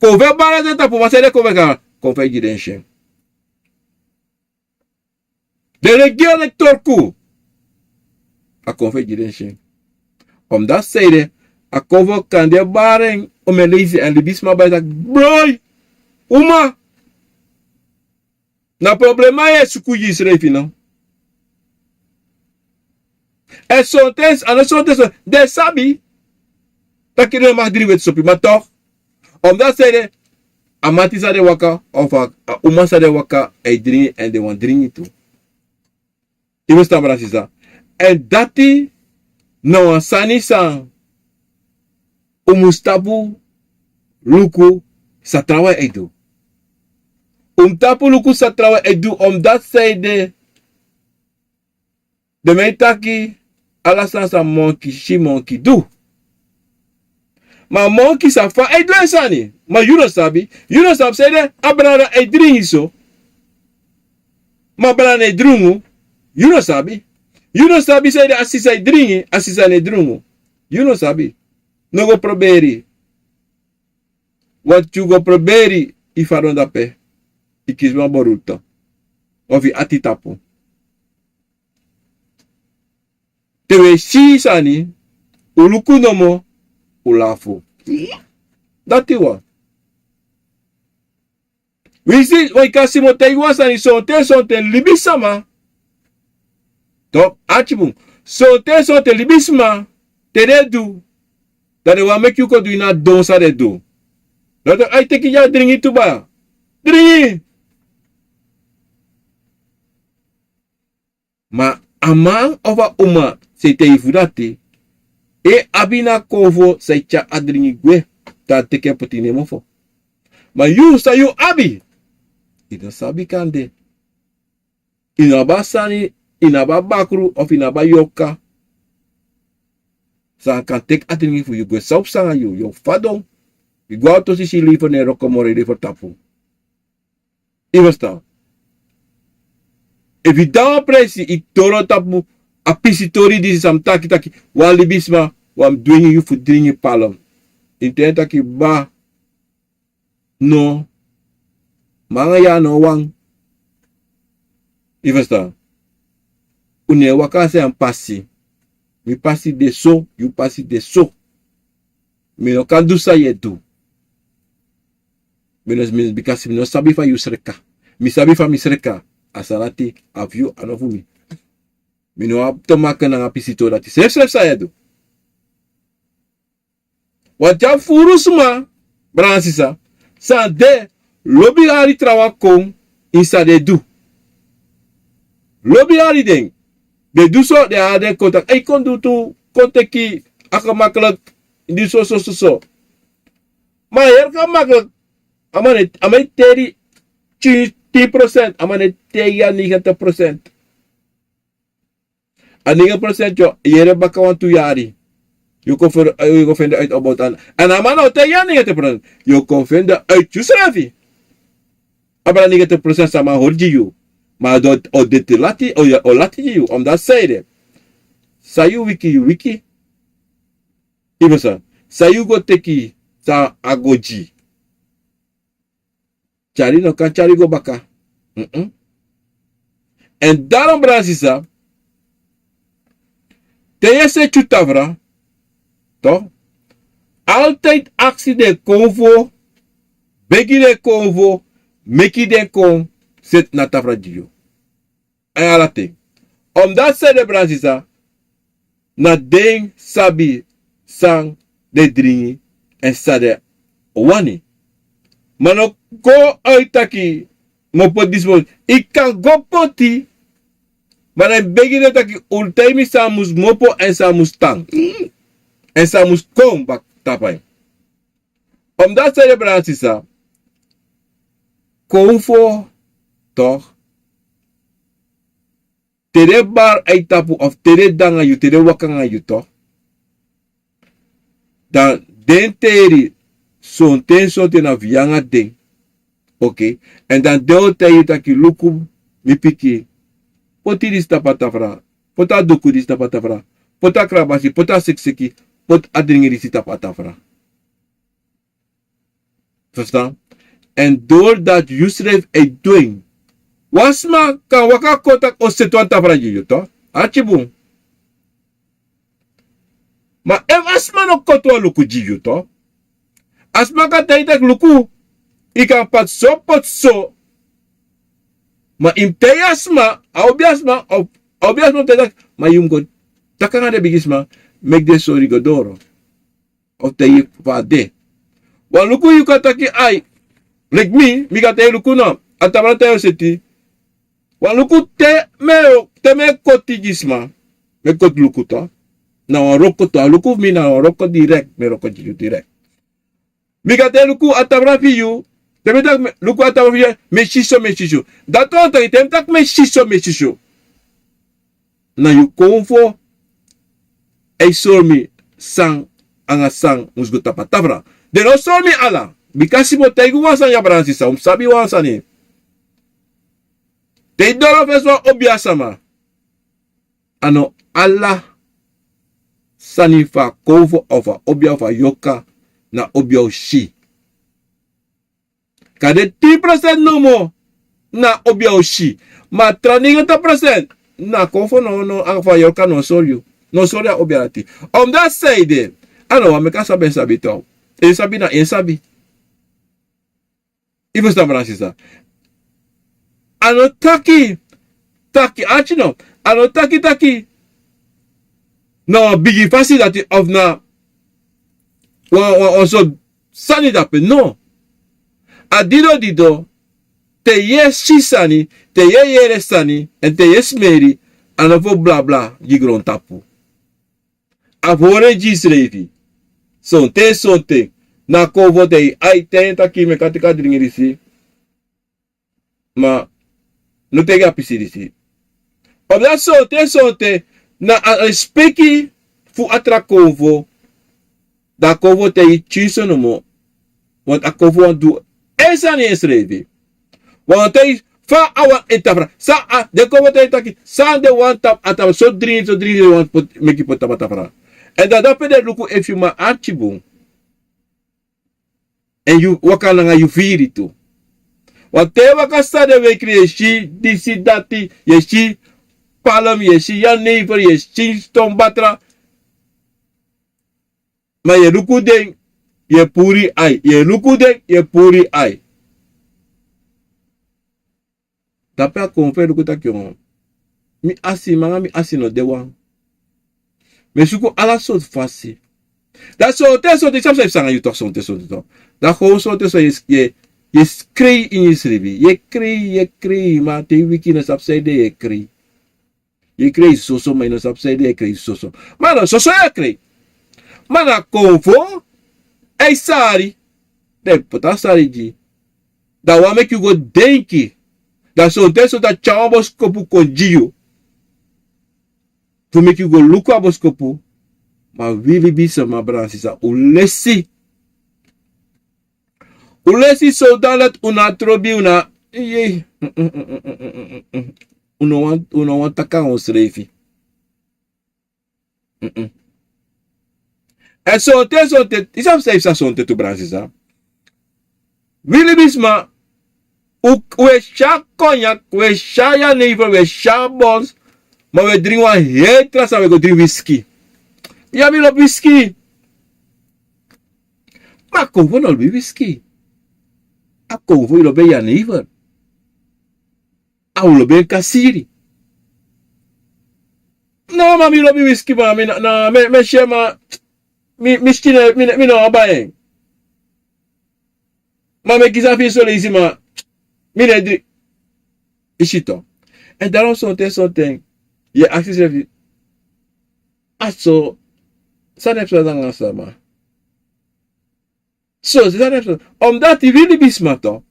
Kon fu en bari na den tapu, ma san den kon fu en kaba, kon fu en gi den syen. Den leki gi en leki torku. A kon fu en gi den syen. Omdati sanede, a kon fu en kande bari en, un mus e leisi èn libisma bai taki, broi, uma, na problema yu e suku gi yusrefi no? Èn sonten a no sonten sonten den sabi taki den no maki dringi weti sopi ma tok', omdati san ede a mati san den waka ofu a uma san den waka e dringi èn den wani dringi tu. Yu mus tan brada sisa. Èn dati na wan sani san un mus tapu luku san trawan e du. Un mus tapu luku san trawan e du omdati san ede den man e taki ala sani san monki si monki du. Ma monki sa fa e du en sani ma yu no sabi. Yu no sabi san ede a brada e dringi so. Ma brada no e drungu. Yu no sabi. Yu no sabi san ede a sisa e dringi a sisa no e drungu. Yu no sabi. No go proberi. Wantu yu go proberi yu fadon dape yu kisi wan boruto ofu yu ati tapu. Te wi e si yu sani un luku nomo un lafu. Dati wan winsi wan yu kan si mi o taigi wan sani sonten sonten libisama. Tok' ati bun. Sonten sonten libisma te den e du dan den wani meki yu kon du ini a don san den e du. Dan tok' ai teki di a dringi tu baya dringi. Ma a man ofu a uma san e taigi fu dati e abi na konfo san e tyari a dringi gwe. Dan a teki en poti ini en mofo. Ma yu san yu abi yu no sabi kande. Yu no abi a sani yu no abi a bakru ofu yu no abi a yorka. San kan teki a dringi fu yu gwe san o psa nanga yu yu o fadon. Yu gwe a oto sisi yu lever na en roko moro yu lever tapu. Yu ferstan? Efu yu de na wan presi yu doro tapu a pisitori disi san mi taki taki wan libisma wan mus dwingi yu fu dringi palm. Yu mus taigi en taki ba no. Mi nanga yu a no wan. Yu ferstan? Un no e waka a sani pasi. Mi pasi de so yu pasi de so. Mi no kan du san yu e du. Mi no bikasi mi no sabi fa yu sreka. Mi sabi fa mi sreka. A san dati a fu yu a no fu mi. Mi no abi te maki nanga pisitori dati srefsrefi san yu e du. Wan te a furu sma brada sisa san de lobi hari trawan kon ini san den e du. Lobi hari den den du so den hari den kon taki ei kon du tu kon teki a gemaklik. Di sosososo ma a heri gemaklik. A man e teri tin prosent a man e teri a negentig prosent. A negen prosent yu yere baka wantu yari. Yu kon fende uit about an èn a man na o taigi yu a negen ten prosent yu kon fende uit yusrefi. A bra negen ten prosent san a man hori gi yu ma a o deti lati o lati gi yu omdati san ede san yu wiki yu wiki. Yu ferstan? San yu go teki san a go gi tyari no kan tyari go baka. Èn daron brada sisa te yu e seti yu tafra altide aksi den konfo begi den konfo meki den kon seti na tafra gi yu. Èn ala ten omdati san ede brada sisa na den sabi san den dringi èn san den wani. Ma no go uit taki mi o poti disi poti yu kan go poti. Ma dan yu begi den taki un taigi mi san a mus kmopo èn san a mus tan èn san a mus kon baka tapu a yu. Omdati san ede brada sisa konfo tok' te den bari a yu tapu of te den de nanga yu te den waka nanga yu to dan den teri sonten sonten na fu yu nanga den. Oke. Èn dan den o taigi yu taki luku mi pikin poti disi tapu a tafra poti a duku disi tapu a tafra poti a krabasi poti a sekiseki poti a dringi disi tapu a tafra. Verstaan? Èn dori dati yusrefi e du en. Wan sma kan waka kon taki o seti wan tafra gi yu to. Arki bun. Ma efu a sma no koti wan luku gi yu to a sma kan taigi taki luku yu kan pati so poti so. Ma yu mus taigi a sma a obi a sma obi a sma mus taigi taki ma yu mus go taki nanga den bigisma, meki den sori go doro. Of te yu fa a de. Wan luku yu kan taki ai. Leki mi, mi kan te luku no. A tabra te yu seti. Wan luku te mi e, te mi e koti gi sma. Mi e koti luku to. Na wan wroko to. A luku fu mi na wan wroko direkt. Mi e wroko gi yu direkt. Mi kan te luku a tabra fi yu. Te mi taki luku a tabra fi yu. Mi e si so, mi e si so. Dati wani taki te mi taki mi e si so, mi e si so. Na yu konfo e sori mi san nanga san mus go tapu a tafra. Den no sori mi ala. Bika si mi o taigi wan sani ya, brada nanga sisa, un mus sabi wan sani. Te yu doro fesi wan obia sama, a no ala sani fu a konfo, of a obia, of a yorka, na obia o si. Kande tin prosent nomo na obia o si. Ma tra negentig prosent na konfo no, no, anga fu a yorka no sori yu. No sori a obia dati. Omdati san ede, a no wani meki a sabi, en sabi tu. En sabi na en sabi. Yu ferstan, brada nanga sisa. A no taki, taki, arki no. A no taki, taki na wan bigi fasi dati of na wan, wan, wan sortu sani dape, no. A dido dido, te yu e si sani, te yu e yere sani, èn te yu e smeri, a no fu blabla gi grontapu. A fu hori en gi yusrefi. Sonten, sonten na konfo te yu ai ten taki mi e kan teki a dringi disi. Ma no teki a pisi disi. Omdati sonten, sonten na a respeki fu a tra konfo. Dan a konfo te yu tyinso nomo. Want a konfo wani du en sani ensrefi. Wani te yu fa a wani en tafra. San a den konfo te yu taki san den wani tapu a tafra. So dringi, so dringi den wani poti, meki poti tapu a tafra. Èn dan dape den luku efu yu man arki bun. Èn yu waka nanga yu firi tu. Want te yu waka san den wenkri, yu e si disi dati, yu e si palm, yu e si jenever, yu e si stonbatra. Ma yu e luku den, yu e puru yu ai, yu e luku den, yu e puru yu ai. Dape a konfo e luku taki, mi asi, mi anga mi asi no de wan. Mi e suku ala sortu fasi. Dan sonten, sonten, yu sabi san yu psa nanga yu tok, sonten, sonten tok. Dan gewoon sonten, sonten yu e, yu e, yu e skrei ini yusrefi. Yu e krei, yu e krei, ma te yu wiki yu no sabi san ede yu e krei. Yu e krei soso, ma yu no sabi san ede yu e krei soso. Ma na soso yu e krei. Ma na konfo e sari. Dan yu poti a sari gi yu. Dan a wani meki yu go denki. Dan sonten, sonten a tyari wan boskopu kon gi yu. Fu meki yu go luku a boskopu. Ma wi libisma, brada nanga sisa, un lesi. Un lesi, so dan dati un no abi trobi, un no abi, yei. Un no wani, un no wani taki nanga unsrefi. Èn sonten, sonten, yu sabi san yu psa sonten tu, brada nanga sisa. Wi libisma, un, un e si a konyak, un e si a jenever, un e si a bons, ma un e dringi wan heri tra sani, un e go dringi wiski. Ya, mi lobi wiski. Ma a konfo no lobi wiski. A konfo yu lobi jenever. A un lobi en kasiri. No, ma mi lobi wiski, ma mi na, na, mi, mi e si en, ma mi, mi skin, mi, mi no abi en. Ma mi e kisi a firi son leisi, ma mi no e dringi. Yu si tok. Èn dan sonten, sonten yu e aksi yusrefi, a so, san e psa nanga sama? So, san e psa? Omdati wi libisma tok,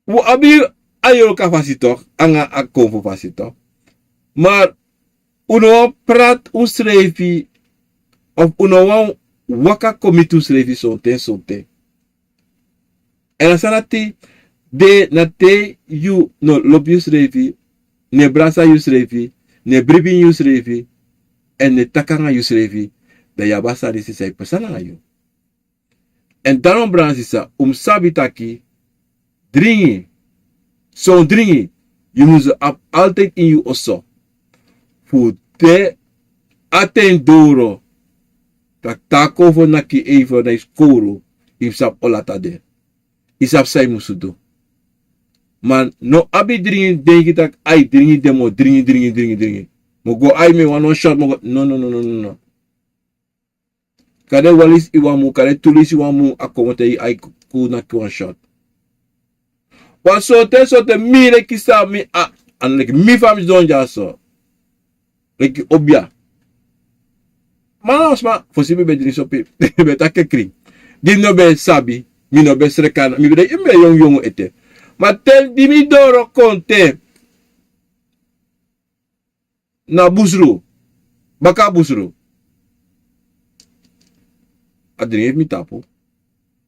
un abi a yorka fasi tok, anga a konfo fasi tok. Ma un no wani prati unsrefi, of un no wani waka kon miti unsrefi sonten, sonten. Èn a sani dati de na te yu no lobi yusrefi, no e brasa yusrefi, no e bribi ini yusrefi, èn no e taki nanga yusrefi, dan yu abi a sani disi san e pasa nanga yu. Èn dan, brada nanga sisa, un mus sabi taki dringi, son dringi, yu mus abi altijd ini yu oso. Fu te a ten doro, taki te a konfo naki yu even na yu skowru, yu mus sabi o lati a de. Yu sabi san yu mus du. Ma no abi dringi, denki taki ai dringi den mo dringi, dringi, dringi, dringi. Mo go ai mi wan no shot, mo go, no, no, no, no, no, no. Kade wan lisi i wan mu, kade tu lisi i wan mu, a kon te i ai ku naki wan shot. Wan sorte, sorte mi leki san mi a, a no leki mi fa mi sidon dyaso. Leki obia. Ma na wan sma, fosi mi ben dringi sopi, mi ben taki krin. Di mi no ben sabi, mi no ben sreka, mi ben de, mi ben yongu yongu ete. Ma te di mi doro kon te na busru, baka busru, a dringi fu mi tapu.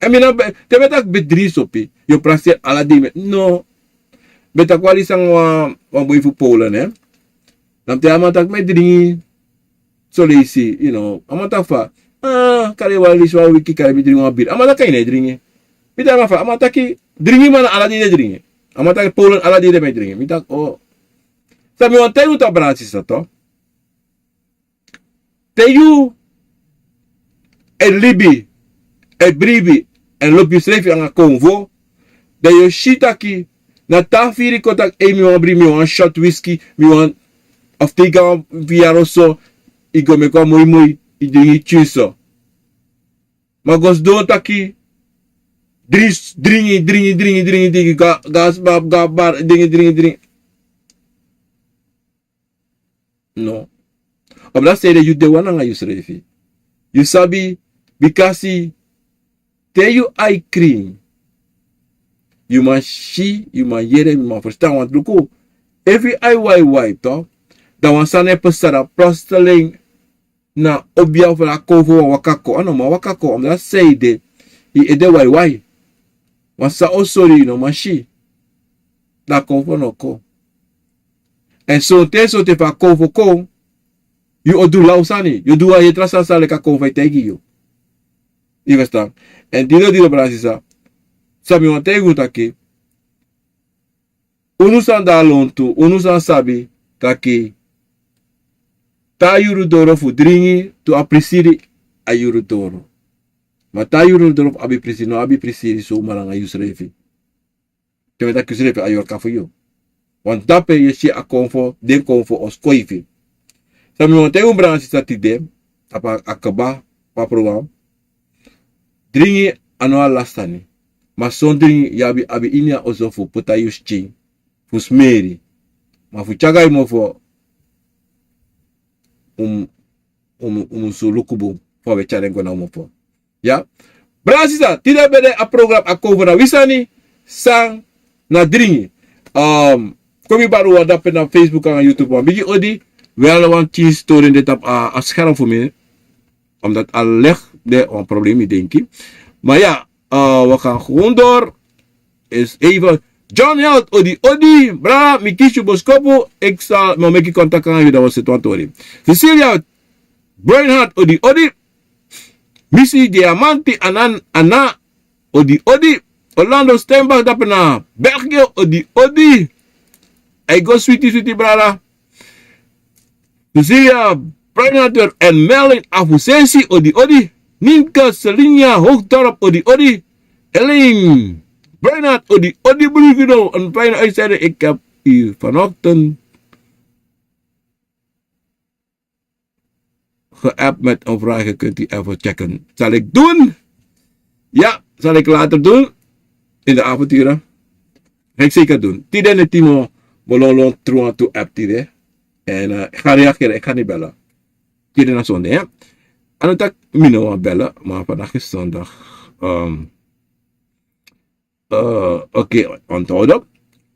Èn mi no ben, te mi e taki ben dringi sopi, yu o prakseri ala dei mi e, no. Mi e taki wan lisi nanga wan, wan boi fu Polen, hè. Dan mi taigi a man taki mi e dringi, soleisi, yu no, a man taki fa, ah, kari wan lisi wan wiki kari mi dringi wan biri. A man taki a ini e dringi. Mi taigi a man fa, a man taki, dringi ma na ala dei den dringi. A man taki Polen ala dei den mi e dringi. Mi taki, o. San mi wani taigi un, to, brada, sisa, to. Te yu e libi, e bribi, èn lobi yusrefi nanga konfo, dan yu o si taki, na te a firi kon taki, ei, mi wani bribi, mi wani shot wiski, mi wani, of teki wan viaroso, i go meki wan moi moi, i dringi tyunso. Ma go sidon taki, dringi, dringi, dringi, dringi, dringi, dringi, ga, ga, sma, ga, bar, dringi, dringi, dringi. No. Op dati seide yu de wan nanga yusrefi. Yu sabi, bikasi te yu ai krin, yu man si, yu man yere, yu man ferstan, want luku, efu yu ai waiwai, to, dan wan sani e psa, dan plotseling na obia fu a konfo wani waka kon. A no man waka kon, op dati seide yu ede waiwai. Wan sani o sori, yu no man si. Dan a konfo no kon. Èn sonten, sonten fa a konfo kon, yu o du law sani, yu o du wan heri tra sani san leki a konfo e taigi yu. Yu ferstan? Èn didon, didon, brada, sisa, san mi wani taigi un taki, unu san de na lontu, unu san sabi taki, te a yuru doro fu dringi, te a prisiri, a yuru doro. Ma te a yuru doro fu abi prisiri, no abi prisiri somar nanga yusrefi. Te mi e taki yusrefi, a yorka fu yu. Want dape yu e si a konfo, den konfo o skoifi. San mi wani taigi un, brada, sisa, tide, tapu a kaba fu a program. Dringi a no a lasi sani. Ma son dringi yu abi, abi ini a oso fu poti na yu skin, fu smeri. Ma fu tyari go na yu mofo, un, un, un musu luku bun fa un e tyari en go na un mofo. Ya. Brada, sisa, tide ben de a program a konfo na wi sani, san na dringi. Um, kon mi bari wan dape na Facebook nanga YouTube, wan bigi odi. Wel, wan pikin stori de tapu a, a scherm fu mi. Omdat a leg de wan probleem, mi denki. Ma ya, uh, wi gaan gewoon door. Is even. John Held, odi, odi. Brada, mi kisi yu boskopu. Ik zal, mi o meki contact nanga yu, dan wi o seti wan tori. Cecilia Bernhard, odi, odi. Misi Diamanti, Anan, Ana, odi, odi. Orlando Steinbach, dape na België, odi, odi. A e go switi, switi, brada. Lucia Preinator en Melin Afusesi, odi, odi. Ninka Selinia Hoogdorp, odi, odi. Elaine Preinator, odi, odi, broer Guido. Een fijne uitzending. Ik heb u vanochtend geappt met een vraag. Kunt u even checken? Zal ik doen. Ja, zal ik later doen. In de avonduren. Ga ik zeker doen. Tide na timo, mi o lon lon tru wantu app tide. En, eh, ik ga reageren, ik ga niet bellen. Tide na zonde, hè. En dan tak mi no wan bellen, maar vandaag is zondag. Ehm, eh, oké, onthouden.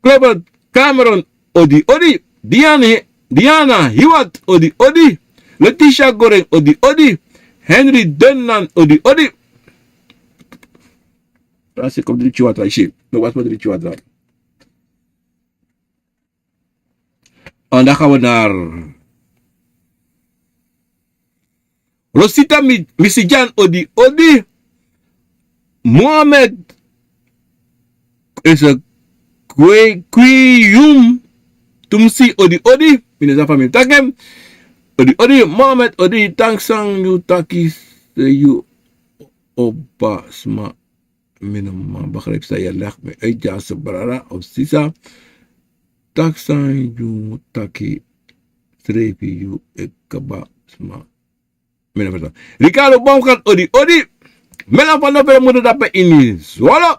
Clement Cameron, odi, odi. Diane, Diana Hiwat, odi, odi. Letitia Goreng, odi, odi. Henry Dunnan, odi, odi. Rasi, kom dringi watra, isi. No, wat mo dringi watra. En dan gaan we naar Rosita Mi-, Misijan, odi, odi. Mohamed is a Kwe-, Kwiyum Tumsi, odi, odi. Mi no sabi fa mi taki en. Odi, odi. Mohamed, odi. Danki san yu taki, se yu oba sma. Mi no man begrijp san yu e leg mi uit, dyaso brada of sisa. Taki san yu taki srefi yu e kaba sma. Mi no ferstan. Ricardo Baumgart, odi odi. Melan van der Veer, muda dape ini Zwolle.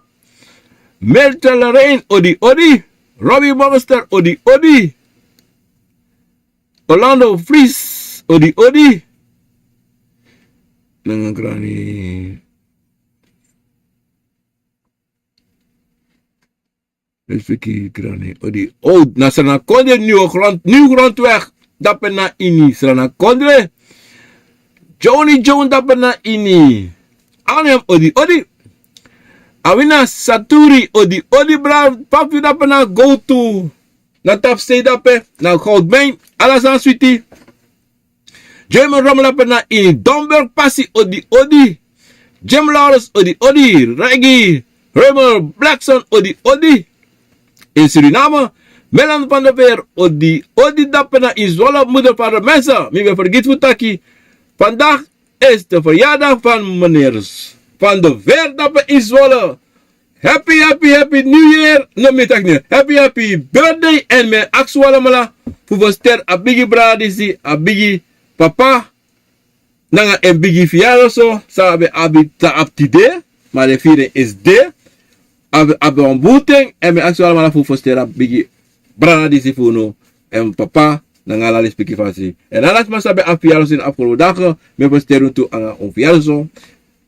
Mertel Rein, odi odi. Robbie Monster, odi odi. Orlando Fries, odi odi. Nanga grani. Respeki grani, odi. O, na Sranankondre, Nieuw Grond, Nieuw Grondweg. Dape na ini Sranankondre. Johnny John dape na ini Arnhem, odi odi. Awina Saturi, odi odi, bra, papi dape na go to. Na tapsei dape, na goudmijn, ala sani switi. German Rommel dape na ini Domburg pasi, odi odi. Jim Lawrence, odi odi. Reggie Raymond Blackson, odi odi. In Suriname, Melan van der Veer, odi odi dape na ini Zwolle, moeder van de mensen. Mi ben vergeten fu taki. Vandaag is de verjaardag van meneer van der Veer dape ini Zwolle. Happy, happy, happy New Year. No, mi taki no. Happy, happy birthday. En mi e aksi un alamala fu fersiteri a bigi brada disi, a bigi papa. Nanga en bigi fiaro so, san a ben abi, san a abi tide, ma den firi en esde. A ben abi wan bun ten, en mi e aksi un alamala fu fersiteri a bigi brada disi fu unu, en papa, nanga ala respeki fasi. En ala sma san ben abi fiaro so ini afgelopen dagen, mi e fersiteri unu tu nanga un fiaro so.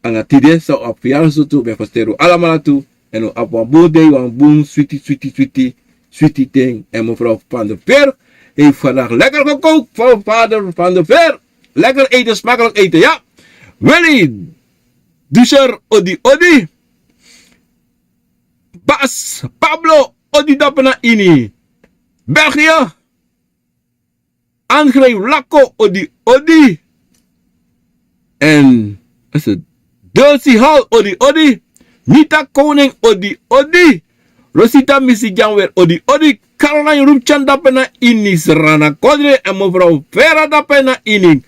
Nanga tide san un abi fiaro so tu, mi e fersiteri un alamala tu. En un abi wan bun dei, wan bun switi, switi, switi, switi ten. En mevrouw Van der Veer heeft vandaag lekker gekookt voor vader Van der Veer. Lekker eten, smakelijk eten, ja. Willy Duscher, odi odi. Bas Pablo, odi dape na ini België. André Vlaco, odi odi. En, is het Dulcie Hall, odi odi. Nita Koning, odi odi. Rosita Misi Janwer, odi odi. Caroline Rupchan dape na ini Sranankondre. En mevrouw Vera dape na ini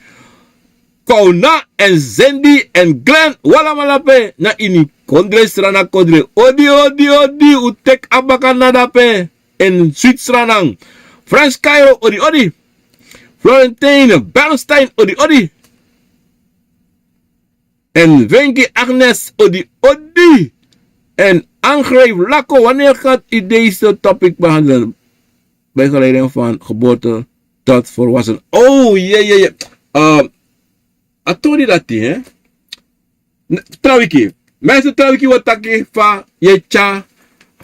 Kona en Zendi en Glenn, un alamala dape na ini kondre, Sranankondre. Odi, odi, odi, un teki a baka na dape. En Switzerland. Frans Cairo, odi odi. Florentine Bernstein, odi odi. En Venki Agnes, odi odi. En Angre Vlaco, wanneer gaat u deze topic behandelen? Begeleiding van geboorte tot volwassen. Oh, yeah, yeah, yeah. Um, a tori dati, hè? Trawiki. Mensen, trawiki wi o taki fa yu e tyari,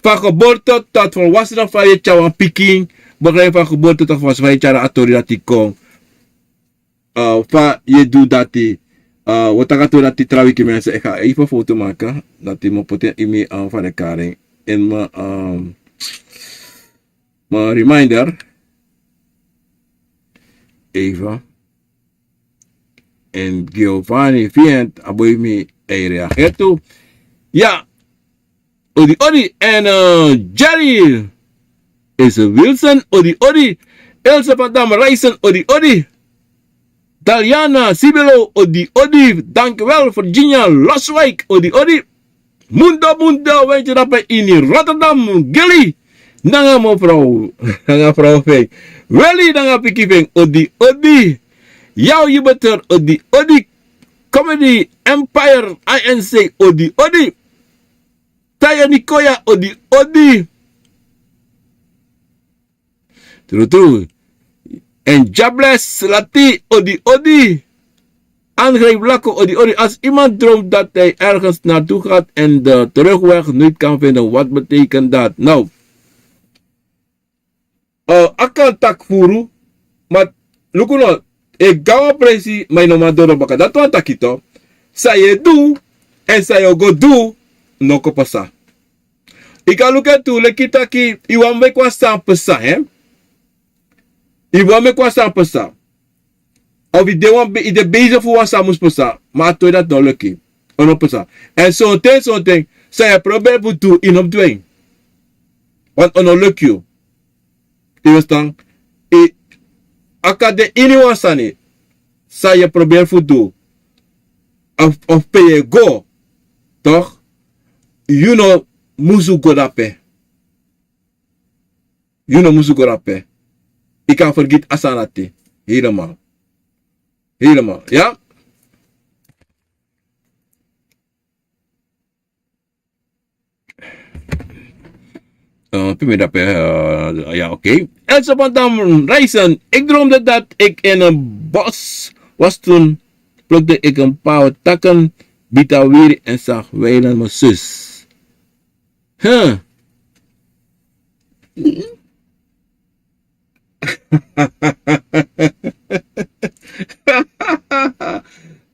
van geboorte tot volwassenen, fa yu e tyari wan pikin. Begeleiding van geboorte tot volwassenen, fa yu e tyari a tori dati kon. Uh, fa yu e du dati. Uh, wi o taki a tori dati trawiki, mensen. Ik ga even foto maken. Dati mi o poti en ini mi, uh, van de karing. In mijn, um, mijn reminder. Even. En Giovanni Vient, a boi mi e reageer tu. Ya. Odi odi. En, uh, Jerry is Wilson, odi odi. Ilse van Dam Rijssen, odi odi. Daliana Sibelo, odi odi. Dankjewel. Virginia Loswijk, odi odi. Mundo, mundo, wentye dape ini Rotterdam, Gilly. Nanga mevrouw, nanga vrouw fu en. Willy nanga pikin fu en, odi, odi. Yao Yubeter, odi, odi. Comedy Empire, I N C, odi, odi. Taya Nikoya, odi, odi. True, true. En Jables Lati, odi, odi. André Vlaco, odi, odi. Als iemand droomt dat hij ergens naartoe gaat en de terugweg niet kan vinden, wat betekent dat? Nou, uh, a kan taki furu, ma luku no, e go na wan presi, ma yu no man doro baka. Dati wani taki tu, san yu e du, èn san yu o go du, no kon pasa. Yu kan luku en tu, leki taki, yu wani meki wan sani pasa, hè? Yu wani meki wan sani pasa. Of yu de wan be-, yu de bezig fu wan sani mus pasa, ma a tori dati no luku yu. A no pasa. Èn sonten, sonten, san yu e proberi fu du, yu no mus du en. Want a no luku yu. Yu ferstan? A kan de iniwan sani san yu e proberi fu du, of, of pe yu e go, toch? yu no musu go dape. Yu no musu go dape. Yu kan fergiti a sani dati. Helemaal. Helemaal. Ya. Eh, pimi dape, eh, ya, oké. Elsa Bantam Reisen, ik droomde dat ik in een bos was. Toen plukte ik een paar takken, biet, wiri en zag wijlen mijn zus. Huh.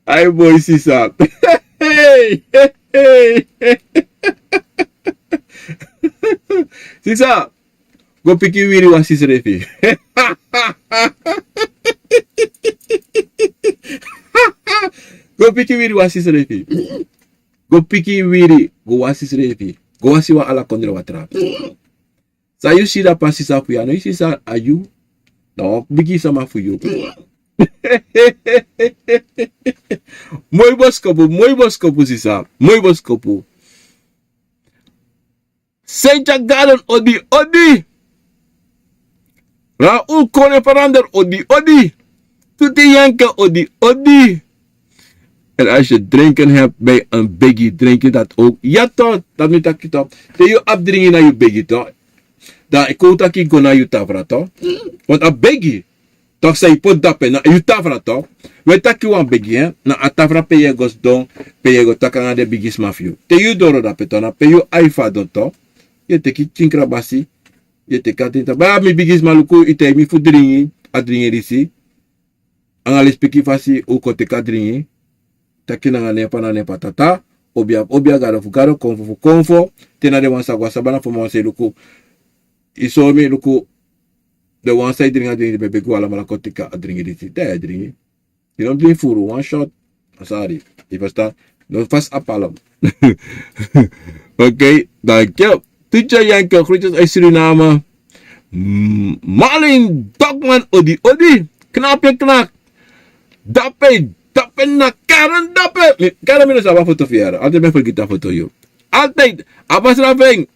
Ai, boy, sisa. Hey, hey, hey. Sisa, go piki wiri wasi srefi. Go piki wiri wasi srefi. Go piki wiri, go wasi srefi. Go wasi wan ala kondre watra. San yu si dape, sisa fu yu, a no yu sisa, a yu. Na wan bigi sama fu yu. Moi boskopu, moi boskopu, sisa. Moi boskopu. Senta Gadon, odi, odi. Raul Kone Verander, odi, odi. Tuti Yanke, odi, odi. En als je drinken hebt bij een biggie, drink je dat ook. Ya toch, dat mi taki toch. Te yu abi dringi na yu biggie toch. Dan yu kon taki go na yu tafra toch. Want a biggie toch, san yu poti dape na yu tafra toch. We taki wan biggie, hè. Na a tafra pe yu e go sidon, pe yu e go taki nanga den bigisma fu yu. Te yu doro dape toch, na pe yu ai fadon toch. Yu e teki tien krabasi. Yu e teki a dringi. Ba, mi bigisma, luku, yu taigi mi fu dringi a dringi disi. Anga lespeki fasi un kon teki a dringi. Taki nanga nen pa na nen pa tata. Obia, obia, gado fu gado, konfo fu konfo. Te na den wan sa go a sabana fu mama sei luku. Yu sori mi luku. Den wan san e dringi a dringi, mi e begi un alamala kon teki a dringi disi. Te a dringi. Yu no dringi furu, wan shot. Sorry. Yu ferstan? No fasi a palm. Oké, dank yu. Tutya Yanke, groetjes uit Suriname. Mm, Marlin Dokman, odi, odi. Knape, knak. Dape, dape na Karen, dape. Mi, Karen, mi no sabi a foto fu yu. Altijd ben fergiti a foto yu. Altijd. A Basra fu en.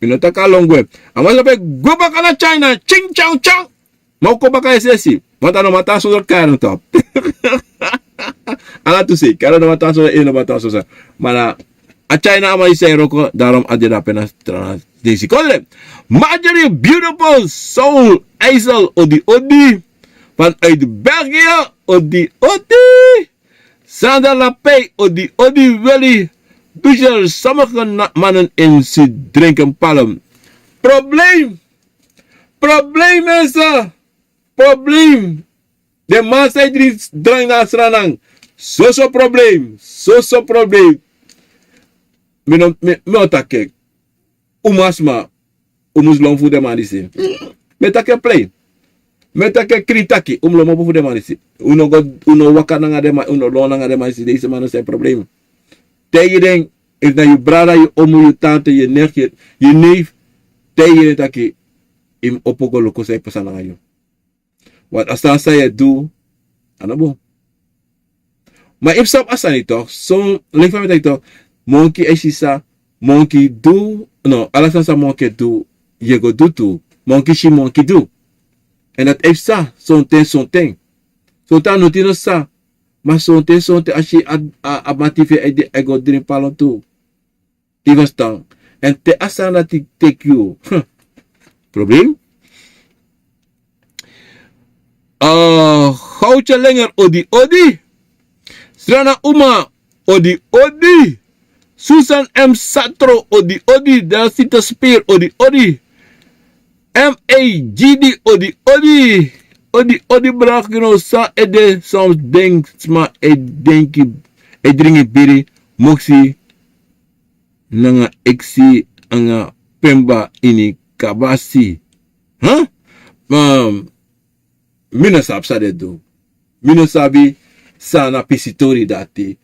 Mi no taki a lon gwe. A Basra fu en gwe baka na China. Ching, chang, chang. Ma un kon baka esesi. Want a no man tan sondro Karen toch. Ala tu sei, Karen no man tan sondro, e no man tan sondro. Ma na a China a man e wroko, daarom a de dape na tra na disi kondre. Marjorie Beautiful Soul, IJssel, odi, odi. Vanuit België, odi, odi. Sandra Lapey, odi, odi, Willy. Busher, sommige na-, mannen in Zuid drinken palm. Probleem. Probleem, mensen. Probleem. Den man san e dringi drangi na Sranan. Soso probleem. Soso probleem. Mi no, mi, mi o taki. Un masma. Un mus lon fu den man disi. Mi e taki en plei. Mi e taki en krin taki. Un mus lon mopo fu den man disi. Un no go, un no waka nanga den man, un no lon nanga den man disi. Deze man no sabi probleem. Taigi den, efu na yu brada, yu omu, yu tante, yu nicht, yu, yu neef, taigi den taki, yu mus opo go luku san e pasa nanga yu. Want a sani san yu e du, a no bun. Ma yu mus sabi a sani toch, son, leki fa mi taki toch, monki e si san monki du, no, ala sani san monki e du, yu e go du tu, monki si monki du. En dati e psa, sonten, sonten. Sonten a noti no sa, ma sonten, sonten a si a, a, a mati fu en e go dringi palm tu. Yu ferstan? En te a sani dati teki yu. Huh. Probleem. Ah, Goudje Lenger, odi, odi. Srana Uma, odi, odi. Susan M Satro, odi, odi. Delsita Speer, odi, odi. M A G D, odi, odi. Odi, odi, bra, yu no sa ede, soms denki sma e denki, e dringi biri, moksi, nanga eksi, anga pemba ini kabasi. Huh? Ma, mi no sabi san den du. Mi no sabi san na pisitori dati.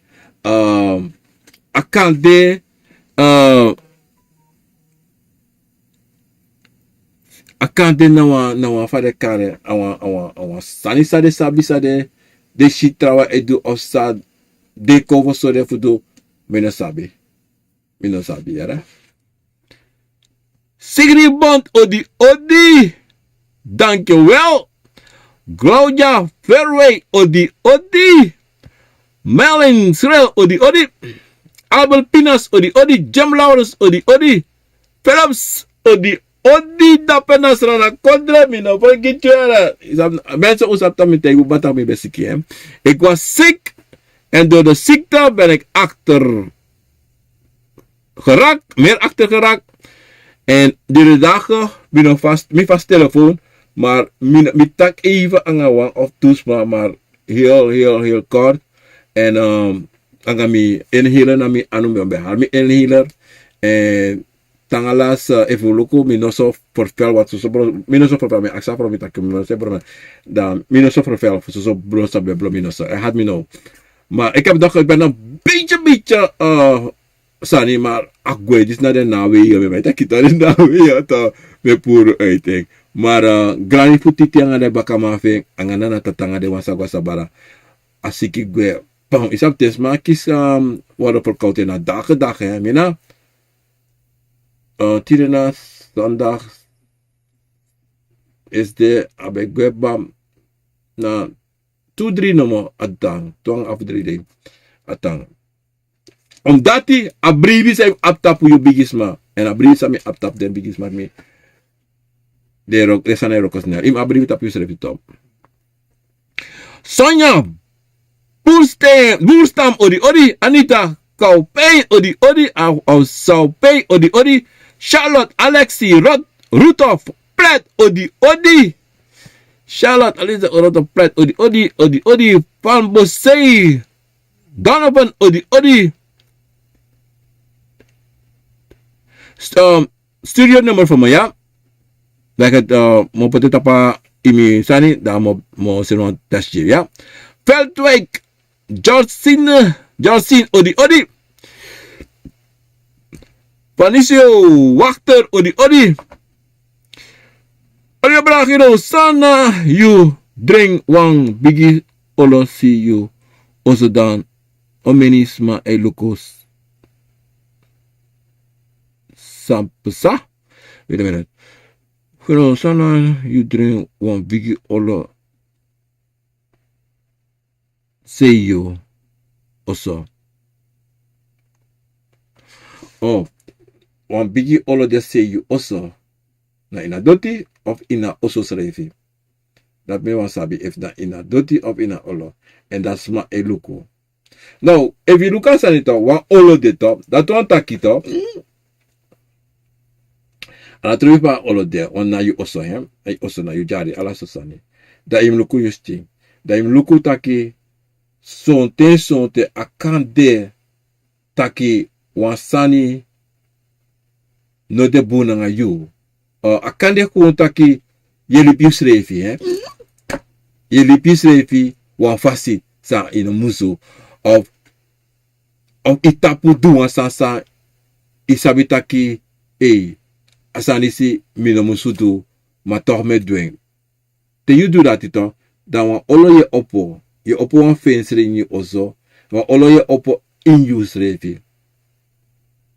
Um, a kan de, uh, a kan de na wan, na wan fa den kari, a wan, a wan, a wan sani san den sabi san den, den si trawan e du of san den kon fu sori den fu du, mi no sabi. Mi no sabi yara. Sigri Bond odi odi. Dankjewel. Claudia Fairway odi odi. Melin Srel odi odi. Abel Pinas odi odi. Jem Lawrence odi odi. Philips odi odi. Dape na srana kondre mi no vergiti yara. Mensen un sabi tan mi taigi un bata mi ben siki. Ik was ziek en door de ziekte ben ik achter geraakt, meer achter geraakt. En die dagen, mi no vast, mi vast telefoon, maar mi, mi tak even anga wan of tu sma, maar heel, heel, heel kort. En um, anga mi inhaler na mi anu mi ben har mi inhaler. En tangalas uh, efu luku mi no so vervel wat soso bro, mi no so vervel mi aksa bro mi taki mi no so bro. Dan mi no so vervel soso bro sa ben bro mi no so. Hij had mi no. Maar ik heb dacht, ik ben een beetje, beetje uh, sani, maar a gwe disi na den na we yo, mi bai taki dan den na we yo to, mi puru uit. Maar uh, grani fu titi anga den bakaman fu en anga nana tata anga den wan sa go a sabara. A siki gwe. Pam, yu sabi te sma kisi um, wado verkoud en na dage dage, hè, mi na uh, tide na zondag is de a ben gwe bam na tu dri nomo a tan, tu anga afu dri dei a tan. Omdati a bribi san yu abi tapu yu bigisma, èn a bribi san mi abi tapu den bigisma fu mi, den e wroko den sani e wroko snel. Yu mus abi bribi tapu yusrefi tu. Sonya Burstam odi odi. Anita Kaupei odi odi. Saupei odi odi. Charlotte Alexi Rudolf Plet odi odi. Charlotte Alexi Rudolf Plet odi odi. Odi odi. Van Bosei Donovan odi odi. Studio nummer fu mi ya. Like het mo poti tapu a imi sani dan mo seni wan test gi ya. Veldwijk Georgine Georgine odi odi. Panisio Wachter odi odi. Odi obragiro sana yu dring wan bigi olo si yu oso dan. Omeni sma e luku san psa. Wait a minute. Feno sana yu dring wan bigi olo sei yu oso. O wan bigi olo de sei yu oso. Na ini a doti of ini a oso srefi? Dati mi wani sabi efu na ini a doti of ini a olo. Èn dati sma e luku. Now efu yu luku a sani to wan olo de to dati wan taki to. A na trobi fa a olo de wan na yu oso hen na yu oso na yu dyari ala so sani. Dan yu mus luku yu skin. Dan yu mus luku taki sonten sonten a kan de taki wan sani no de bun nanga yu. A kan de kon taki yu e libi yusrefi yu e libi yusrefi wan fasi san yu no musu of yu tapu du wan sani san yu sabi taki ei a sani disi mi no musu du ma tok mi e du en. Te yu du dati tok dan wan olo yu e opo yu e opo wan fensre ini yu oso wan olo yu e opo ini yusrefi.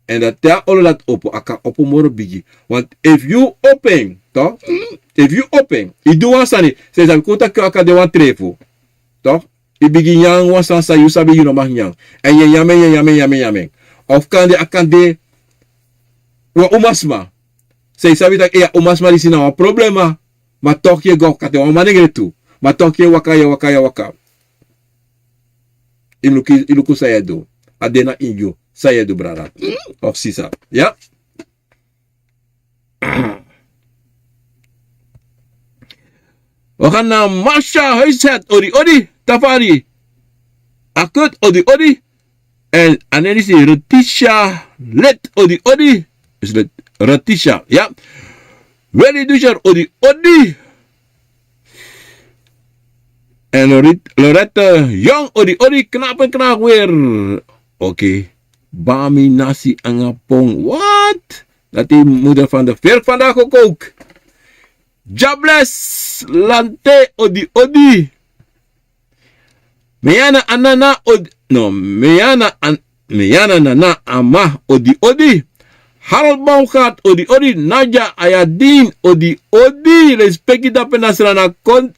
Èn dan te a olo dati opo a kan opo moro bigi. Want efu yu opo en tok efu yu opo en yu du wan sani san yu sabi kon taki a kan de wan trefu tok yu bigi nyan wan sani san yu sabi yu no maki nyan. Èn yu e nyan en yu e nyan en yu e nyan en yu e nyan en. Of kande a kan de wan umasma san yu sabi taki a umasma disi na wan problema. Ma tok yu e go kati wan manengre tu ma tok yu e waka yu e waka yu e waka. Yu luku san yu e du. A de na ini yu san yu e du brada of sisa ya. Wi a gan na masha huishet odi odi tafari akut odi odi. Èn a nen disi rotisha let odi odi. Rotisha ya. Weri duser odi odi. Èn loretta yong odi odi knapen knaak weri. Oke. Bami nasi anga pong wat? Dati moeder van de verk vandaag ook ook. Jables lante odi odi. Meyana anana odi no meyana an. Meyana Nana Ama, odi odi. Harold Baumgart, odi odi. Nadia Ayadin, odi odi. Respeki dape na Srana Kondre.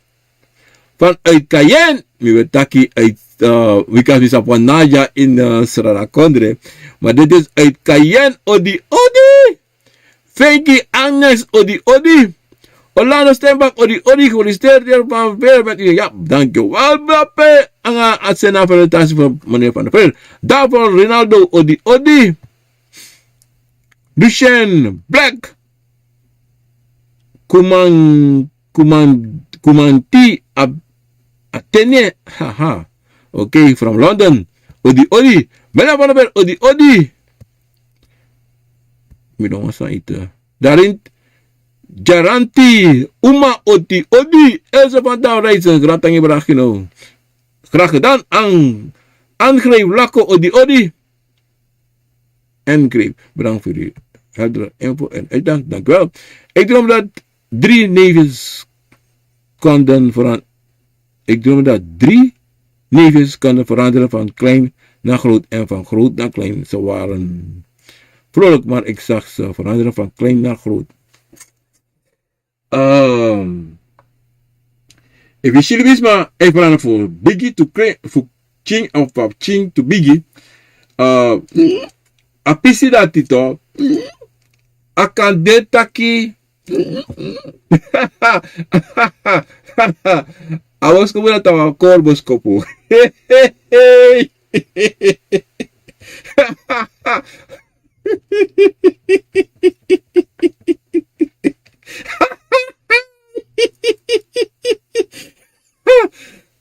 Vanuit Cayenne, mi wil taki uit, eh, Wikas, mi sabi wan Nadia in, eh, Srana Kondre. Maar dit is uit Cayenne, odi odi. Fenki Agnes, odi odi. Orlando Steinbach, odi odi. Gefeliciteerd, heer Van Veer, met uw, ja, dankjewel, Bape. Anga a seni a felicitatie voor meneer Van der Veer. Daarvoor Rinaldo, odi odi. Lucien Black. Kuman, kuman, kumanti ab-, atene. Haha. Oké, from London. Odi odi. Mela Van der Veer, odi odi. Mi don wasa ite. Darin Jaranti, Uma, odi odi. Else van Dam Reisen, gratangi bragino. Graag gedaan. An, Angreep Lako, odi odi. Angreep, bedankt voor uw heldere info en uitleg. Dank u wel. Ik droom dat drie neefjes konden veran-, ik droomde dat drie neefjes konden veranderen van klein naar groot en van groot naar klein. Ze waren vrolijk, maar ik zag ze veranderen van klein naar groot. Ehm, efu yu si libisma e franga fu bigi tu krin, fu king of fu king tu bigi. Eh, a pisi dati tu, a kan de taki a boskopu dati a wan kori boskopu.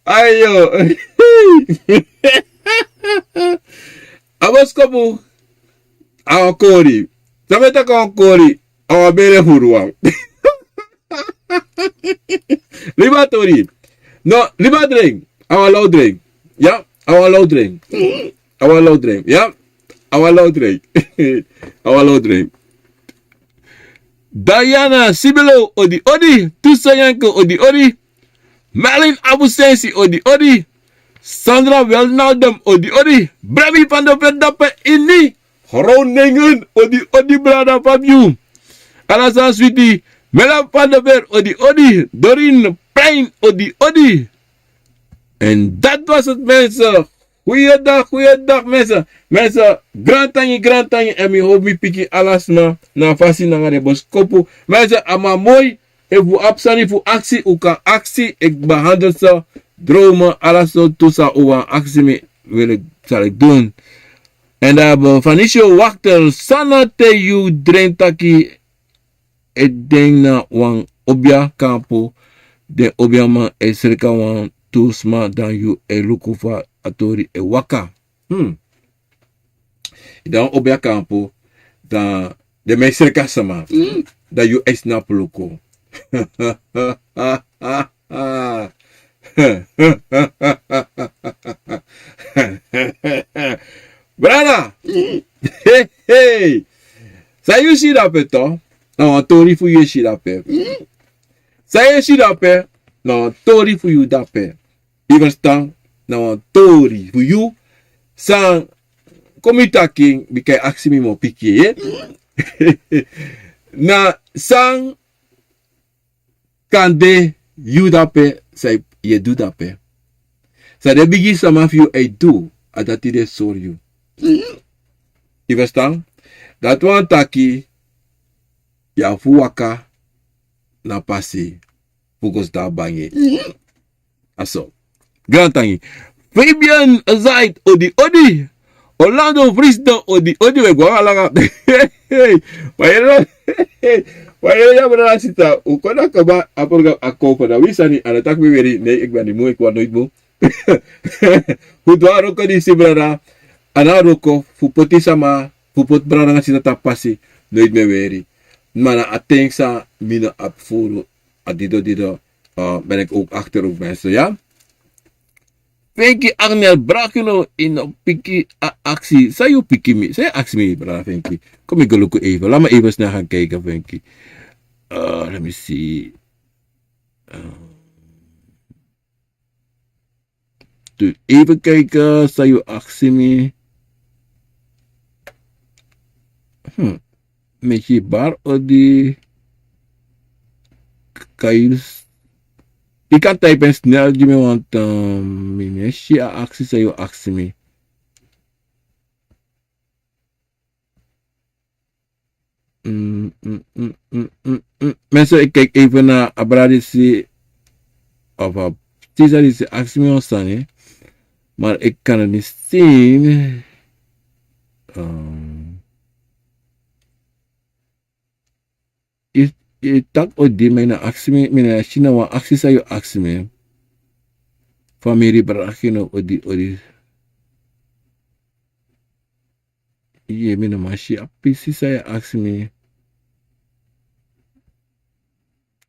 Ayo. A boskopu a wan kori. San mi e taki a wan kori? A wan bere furu wan. Libi a tori. No, libi a dren. A wan law dren. Ya, a wan law dren. A wan law dren. Ya, a wan law dren. A wan law dren. Diana Sibelo, odi odi. Tusa Yanko, odi odi. Merlin Abusensi, odi odi. Sandra Welnaldum, odi odi. Bremi van de Verdappe ini Groningen, odi odi, brada Fabio. Alasan Switi, Mela van de Ver, odi odi. Dorin Plein, odi odi. En dat was het, mensen. Goeiedag, goeiedag, mensen. Mensen, grantangi, grantangi. En mi hoop mi piki alasma na fasi nanga den boskopu. Mensen, a man moi. Efu un abi sani fu aksi, un kan aksi. Ik behandel ze. Dromen, ala sortu san un wani aksi mi, wil ik, zal ik doen. En dan hebben we Vanisio Wachter, san na te yu dren taki, ik denk na wan obia kampu, den obiaman e sreka wan tu sma, dan yu e luku fa a tori e waka. Hmm. Dan obia kampu, dan den man e sreka sma. Hmm. Dan yu e snapu luku. Brada. Hmm. Hey, hey. San yu si dape tu, na wan tori fu yu e si dape. Hmm. San yu e si dape, na wan tori fu yu dape. Yu ferstan, na wan tori fu yu. San kon mi taki, bika yu aksi mi moro pikin, ye. Na san kan de yu dape, san yu e du dape. San den bigi sama fu yu e du, a dati den e sori yu. Yu ferstan? Dati wani taki, yu abi fu waka na pasi fu go sidon a bangi. A so. Grantangi. Fabian Zait, odi odi. Orlando Frisdo, odi odi, we go a langa. Hey, hey. Wa yere, wa yere, ya brada, sisa. Un kon na kaba a program a kon fu na wi sani, a no taki mi weri, nee, ik ben niet moe, ik word nooit moe. Fu du a wroko disi, brada. A na wroko fu poti sama, fu poti brada nanga sisa tapu pasi, nooit mi e weri. Ma na a ten san mi no abi furu, a dido dido, eh, ben ik ook achter ook, mensen, ja. Fenki Agnes, brada, yu no piki a aksi. San yu piki mi? San yu aksi mi, brada Fenki? Kom, ik go luku even. Laat me even snel gaan kijken, Fenki. Eh, let me see. Eh, tu, even kijken, san yu aksi mi. Hmm. Meki bar odi. Kayus. Ika type en snel gi mi want, um, mi ne si a aksi sa yu aksi mi. Mm, mm, mm, mm, mm, mm. Mensen, ik kijk even naar Abradisi of uh, Tisa die ze aksi mi on sani. Maar ik kan het niet zien. Um, Yu, yu taki odi, mi na aksi mi, mi na si na wan aksi san yu aksi mi. Famiri brada Gino odi, odi. Ye, mi no man si a pisi san yu aksi mi.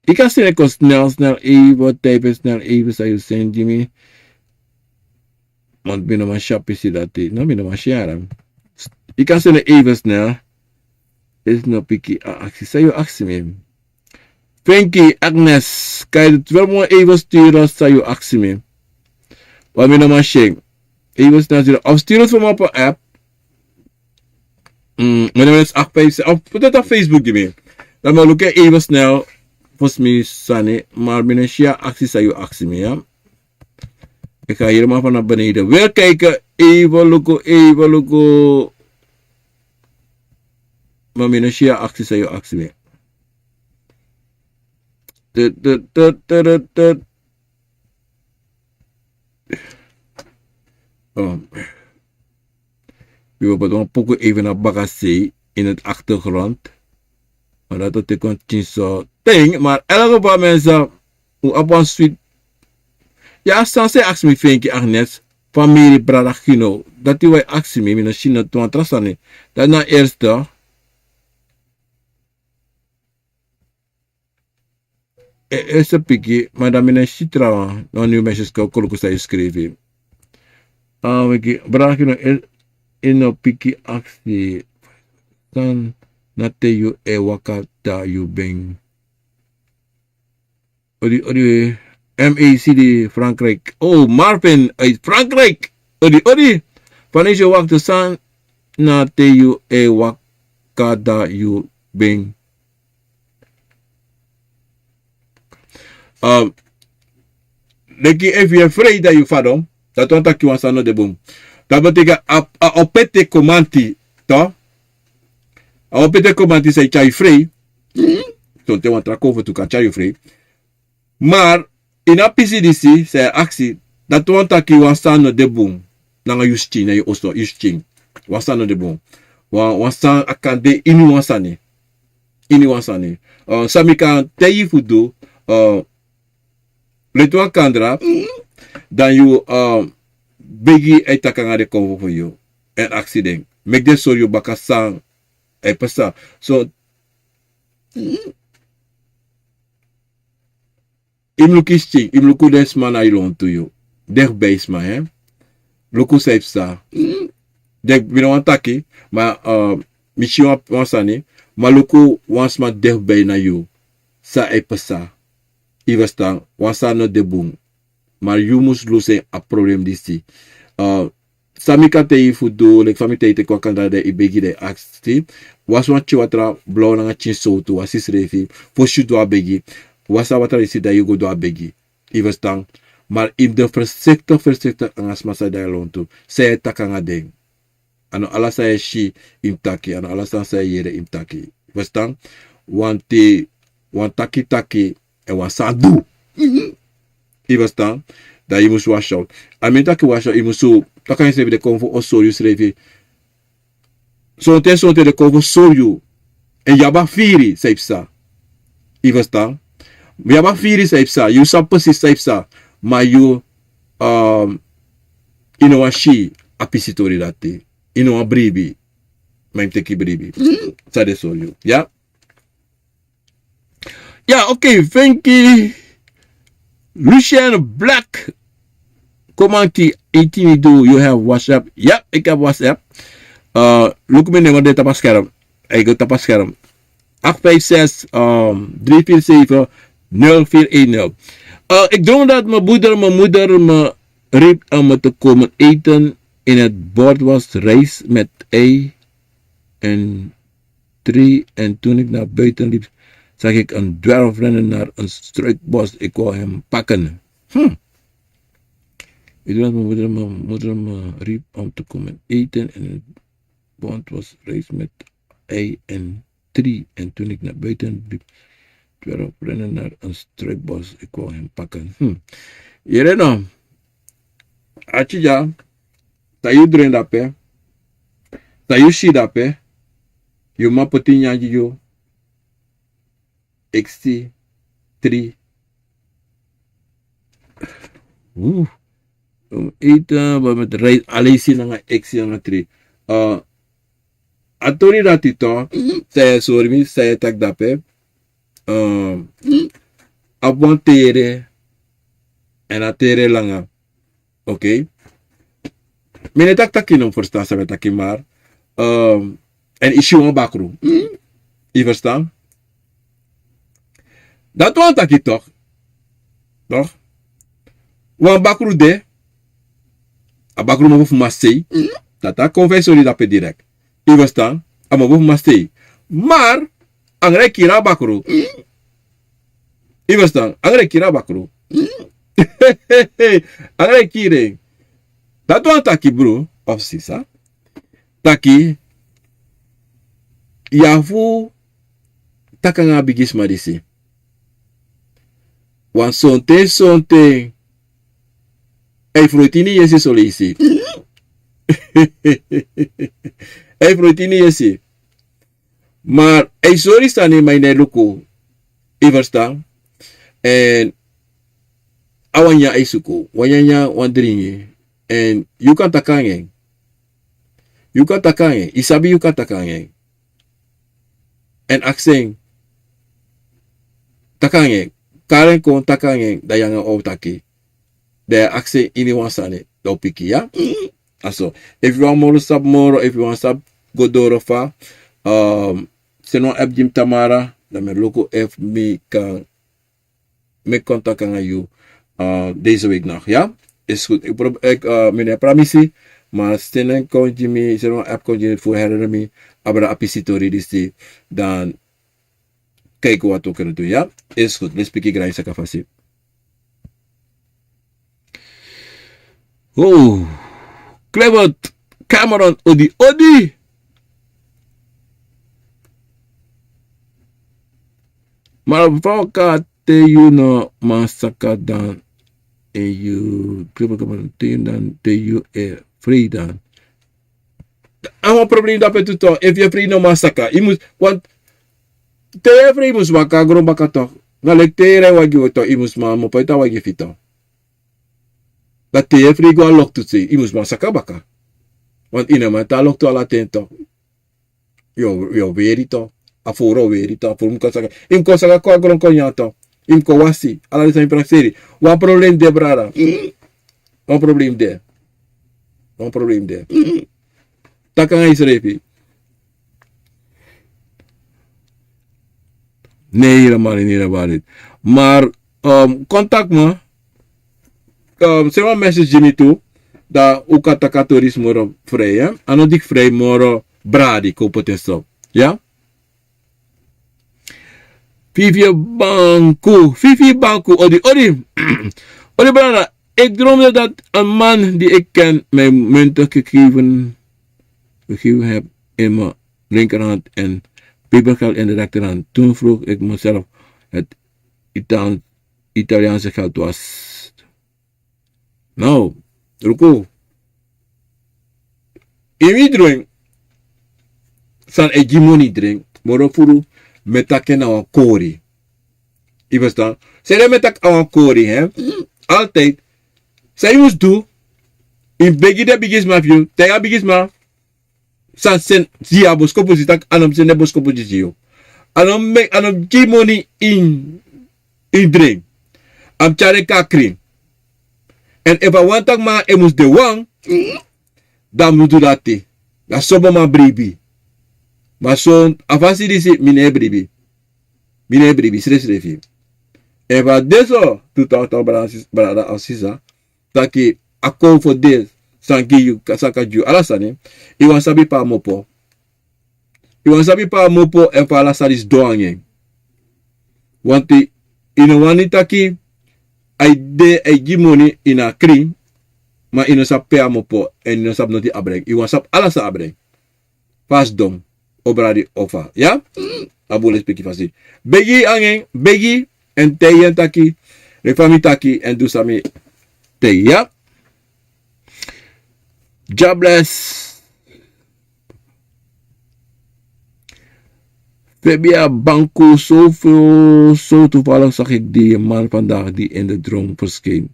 Yu kan seni kon snel, snel even, type snel even san yu seni gi mi. Want mi no man si a pisi dati. No, mi no man si a ram. Yu kan seni even snel. Is no piki a aksi. San yu aksi mi? Fenki, Agnes, kan yu wel mo even sturen san yu aksi mi? Want mi no man si. Even snel sturen. Of stuur het voor me op een app. Mm, maar dan is acht vijf zes. Of put het op Facebook gi mi. Dan mi luku even snel. Volgens mi sani. Maar mi no si a aksi san yu aksi mi, ya. Ik ga helemaal vanaf beneden weer kijken. Even luku, even luku. Maar mi no si a aksi san yu aksi mi. Tut, tut, tut, tut, tut. Oh. We hebben een poco even een bagage in het achtergrond. Maar dat betekent niet zo. Ding, maar in elk geval mensen, hoe op een sweet. Ja, san se aksi mi Fenki Agnes, famiri brada Gino. Dati wai aksi mi, mi no si no twan tra sani. Dat na eerste. E, eerste piki, maar dan mi no si trawan. No, nieuw message kan koloku san yu skrifi. Ah, wiki, brada Gino, e, e no piki aksi. San na te yu e waka da yu ben. Odi, odi, M A C D Frankrijk. Oh, Marvin uit Frankrijk. Odi, odi. Van is je wacht de san na te yu e waka da yu ben. Um, leki efu yu e frei dan yu fadon, dati wani taki wan sani no de bun. Dati betekent a, a opete komanti, to? A opete komanti san e tyari yu frei. Sonten wan tra kofu tu kan tyari yu frei. Maar ini a pisi disi san yu e aksi, dati wani taki wan sani no de bun. Nanga yu skin, na yu oso, yu skin. Wan sani no de bun. Wan, wan sani a kan de ini wan sani. Ini wan sani. Uh, san mi kan taigi yu fu du, uh, leti wan kandra, dan yu, uh, begi a e taki nanga den konfo fu yu. Èn aksi den. Meki den sori yu baka san a e pasa. So, yu mus luku yu skin, yu mus luku den sma na yu lontu yu. Dichtbij sma, hè. Luku san e pasa. Den, mi no wani taki, ma, uh, mi si wan, wan sani, ma luku wan sma dichtbij na yu. San e pasa. Yu ferstan, wan sani no de bun. Ma yu mus lusu a problem disi. Uh, San mi kan taigi yu fu du, leki fa mi taigi yu, teki wan kandra dan yu begi dan yu aksi. Wasi wan pikin watra blaw nanga pikin sowtu, wasi yusrefi, fosi yu du a begi. Wasi a watra disi dan yu go du a begi. Yu ferstan? Ma yu mus de voorzichtig, voorzichtig nanga sma san de na yu lontu. San yu e taki nanga den. A no ala san yu e si yu mus taki, a no ala san san yu e yere yu mus taki. Yu ferstan? Wanti, wan taki taki, èn wan sani du. Yu ferstan? Dan yu mus wasi out. A mi taki wasi out, yu mus taki nanga yusrefi, den konfo o sori yusrefi. Sonten, sonten den konfo sori yu. Èn yu abi a firi san e pasa. Yu ferstan? Yu abi a firi san e pasa. Yu sabi presis san e pasa. Ma yu, um, yu no wani si a pisi tori dati. Yu no wani bribi. Ma yu mus teki bribi. San den sori yu. Ya? Ya, oké, Fenki. Lucien Black. Komanki, eighteen, do you have WhatsApp? Ya, ik heb WhatsApp. Uh, luku mi nummer de tapu a scherm. Hij go tapu a scherm. Acht vijf zes, um, drie vier zeven, nul vier een nul. Uh, ik droom dat mijn moeder, mijn moeder me riep om te komen eten. In het bord was rijst met ei en drie en toen ik naar buiten liep, zag ik een dwergrenner naar een struikbos. Ik wou hem pakken. Hm. Ik dacht, mijn moeder, mijn moeder me riep om te komen eten en het bond was rijst met ei en drie. En toen ik naar buiten liep, dwergrenner naar een struikbos. Ik wou hem pakken. Hm. Yere no. Atya, san yu dringi dape, san yu si dape, yu mama poti nyanyan gi yu, eksi, tri. Uu. Eten, wat met rijst, alleen si nanga eksi nanga tri. Eh, a tori dati toch, san yu sori mi, san yu taki dape. Eh, a bon tere, en a tere langa. Oké. Mi no e taki taki yu no mus ferstan san mi e taki, maar, ehm, en yu si wan bakru. Yu ferstan? Dati wani taki toch. Toch? Wan bakru de. A bakru mofo fu masei. Dati a kon fa yu sori dape direct. Yu ferstan? A mofo fu masei. Maar, angre kiri a bakru. Yu ferstan? Angre kiri a bakru. Angre kiri en. Dati wani taki, bro of sisa, taki yu abi fu taki nanga a bigisma disi. Want sonten, sonten, a e froiti ini yesi soleisi. A e froiti ini yesi. Maar a e sori sani, ma yu no e luku. Yu ferstan? En a wan nyanyan a e suku, wan nyanyan, wan dringi. En yu kan taki nanga en. Yu kan taki nanga en. Yu sabi yu kan taki nanga en. En aksi en. Taki nanga en. Kari en kon, taki nanga en, dan yu nanga en o taki. Dan yu aksi en ini wan sani, dan a o piki, ya. A so. Efu yu wani moro sabi moro, efu yu wani sabi go doro fa, ehm, seni wan app gi mi tamara, dan mi e luku efu mi kan meki contact nanga yu, eh, deze week nog, ya? Is goed. Ik probeer, ik, eh, mi no e pramisi, maar seni en kon gi mi, seni wan app kon gi mi fu herinner mi abra a pisi tori disi, dan kijken wat we kunnen doen, ya? Is goed. Let's piki grind saka fasi. Oh, Clement Cameron, odi, odi. Maar fa kan te yu no man saka dan, en yu, Clement Cameron, te yu dan, te yu e frei dan. A wan problem dape tu toch, efu yu e frei no man saka. Yu mus, want te yu e frei yu mus waka gron baka toch. Na leki te yu e rij wagi toch, yu mus man mopo ete a wagi fu yu toch. Dan te yu e frei go a loktu sei, yu mus man saka baka. Want yu no man tan a loktu ala ten toch. Yu o, yu o weri toch. A fowru o weri toch, a fowru mus kon saka. Yu mus kon saka kon a gron kon nyan toch. Yu mus kon wasi. Ala den sani prakseri. Wan problem de, brada. Wan problem de. Wan problem de. Taki nanga yusrefi. Nee, helemaal niet, helemaal niet. Maar, ehm, contact me. Ehm, send wan message gi mi tu. Dan un kan taki a tori disi moro vrij, hè. A no dikfrij, moro bradi, kon poti en so. Ya? Fifi Banku, Fifi Banku, odi, odi. Odi, brada, ik droomde dat een man die ik ken mij munten gegeven, gegeven heb in mijn linkerhand en pepergeld in de rechterhand. Toen vroeg ik mezelf het Ita-, Italiaanse geld was. Nou, luku. Ini wi dringi, san e gi moni dringi, moro furu mi e taki en na wan kori. Yu ferstan? San ede mi e taki a wan kori, hè? Altijd. San yu mus du, yu mus begi den bigisma fu yu, taigi a bigisma san seni, si a boskopu, si taki a no mus seni boskopu gi yu. A no mus, a no mus gi moni ini, ini dringi. A mus tyari en kon na krin. Èn efu a wani taki man e mus de wan, dan a mus du dati. Na so bun man bribi. Ma so, a fasi disi mi no e bribi. Mi no e bribi srefsrefi. Efu a de so, tu, tan, tan, brada, sis-, brada of sisa, taki a kon fu de, san gi yu, ka-, san kan gi yu ala sani, yu wani sabi pe a mopo. I wani sabi pe a mopo èn fa ala sani sidon nanga en. Wanti i no wani taki a e de, a e gi moni, i na a krin, ma i no sabi pe a mopo èn i no sabi noti a brengi. I wani sabi ala san a brengi. Fa a sidon, o bradi o fa. Ya? A bun lespeki fasi. Begi nanga en, begi èn taigi en taki, leki fa mi taki èn du san mi taigi, ya? God bless. Febia Banku, zo, zo toevallig zag ik die man vandaag die in de droom verscheen.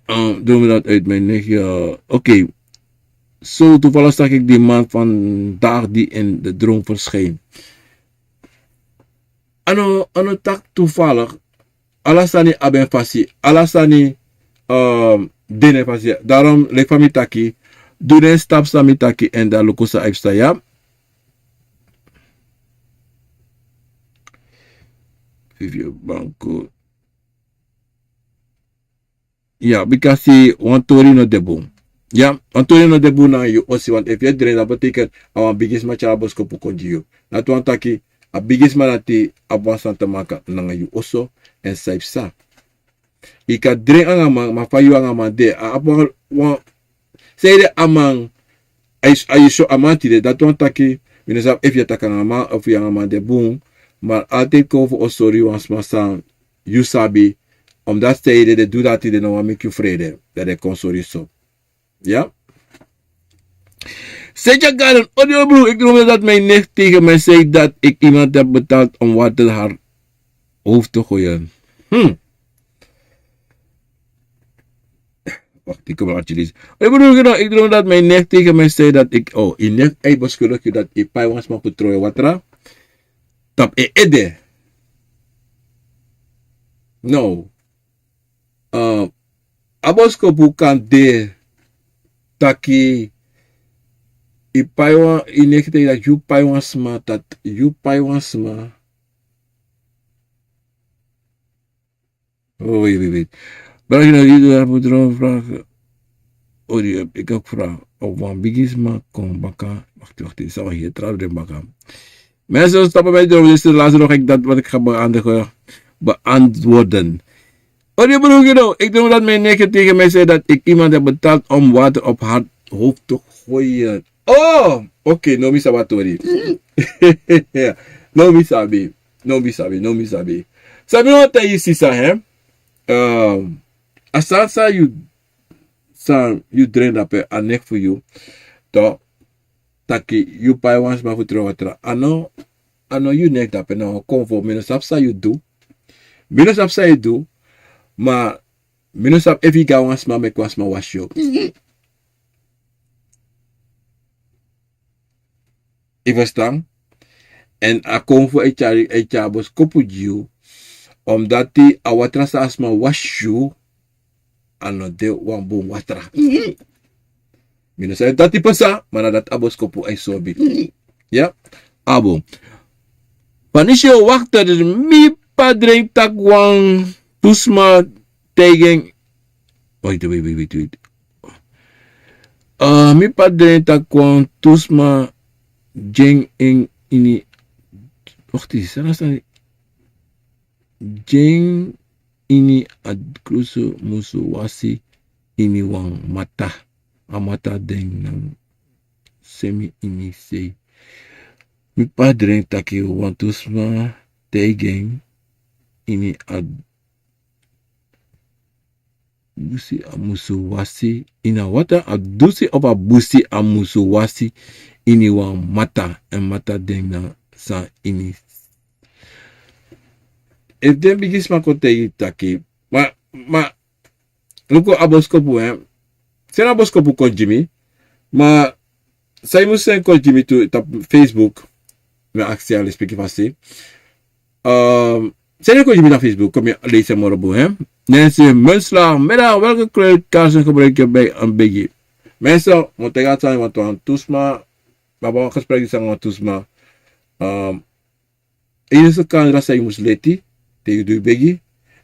Droomde dat uit mijn nicht. Oké. Zo toevallig zag ik die man vandaag die in de droom verscheen. A no, a no taki toevallig. Ala sani abi en fasi. Ala sani de na en fasi. Daarom, leki fa mi taki, du den stapu san mi taki èn dan luku san a e psa, ya. Vivi Banku. Ya, bikasi wan tori no de bun. Ya, wan tori no de bun nanga yu osi, want efu yu e dren, dati betekent a wan bigisma tyari a boskopu kon gi yu. Dati wani taki a bigisma dati abi wan sani te maka nanga yu oso èn san e psa. Yu kan dren nanga man, ma fa yu nanga man de, a abi wan, wan, sanede a man, a yu, a yu so a man tide, dati wani taki, mi no sabi efu yu e taki nanga man, efu yu nanga man de bun, ma altijd kon fu o sori wan sma san yu sabi, omdat sanede den du dati, den no wani meki yu frede, dan den kon sori so. Ya? Setya Garden, audiobroer, ik droomde dat mijn nicht tegen mij zei dat ik iemand heb betaald om water haar hoofd te gooien. Hmm. Wacht, ik kom er uit, lees. Audiobroer, ik droomde dat mijn nicht tegen mij zei dat ik, oh, yu nicht e beskuligi yu dati yu pai wan sma fu tron yu watra tapu en ede. No. A boskopu kan de taki yu pai wan, yu nicht e taki dati yu pai wan sma, dati yu pai wan sma. Oh, wait, wait, wait. Brada, yu no, yu no abi droom vraag. Oh, yu, yu kan vraag. Of wan bigisma kon baka. Wacht, wacht, yu sa wan hier trouwens baka. Mensen, stop met dromen. Dit is de laatste nog. Ik dat wat ik ga beantwoorden. Beantwoorden. Oh, die broer, you know, ik droom dat mijn nicht tegen mij zei dat ik iemand heb betaald om water op haar hoofd te gooien. Oh, oké, no mi sabi a tori. No mi sabi, no mi sabi, no mi sabi. Sabi no te yu sisa, hè? Ehm, a sani san yu, san yu dren dape a nek fu yu. Toch, taki yu pai wan sma fu tron watra. A no, a no yu nek dape, na wan konfo. Mi no sabi san yu du. Mi no sabi san yu du. Ma mi no sabi efu yu gi wan sma meki wan sma wasi yu. Yu ferstan? Èn a konfo e tyari, e tyari boskopu gi yu. Omdati a watra san a sma wasi yu, a no de wan bun watra. Mi no sabi dati pasa, ma na dati a boskopu e sorbi. Ya? A bun. Panisio wakta, dus mi pa dren taki wan tu sma taigi en. Wait, wait, wait, wait, wait. Ah, mi pa dren taki wan tu sma gi en ini. Wacht, san na san? Gi en ini a krusu musu wasi ini wan mata. A mata den na semi ini sei. Mi pa dren taki wan tu sma taigi en ini a busi a musu wasi ini a wata, a dusi of a busi a musu wasi ini wan mata, èn mata den na san ini. Efu den bigisma kon taigi taki, ma, ma, luku a boskopu, hè. Seni a boskopu kon gi mi, ma san yu mus seni kon gi mi tu tapu Facebook, mi aksi a lespeki fasi. Ehm, seni kon gi mi na Facebook, kon mi leisi en moro bun, hè. Nancy Munsla, middag, welke kleurkaarsen gebruik je bij een biggie? Mensen, mi o taigi a sani, want wan tu sma, mi abi wan gesprek disi nanga wan tu sma. Ehm, enigste kandra san yu mus leti, te yu du yu biggie,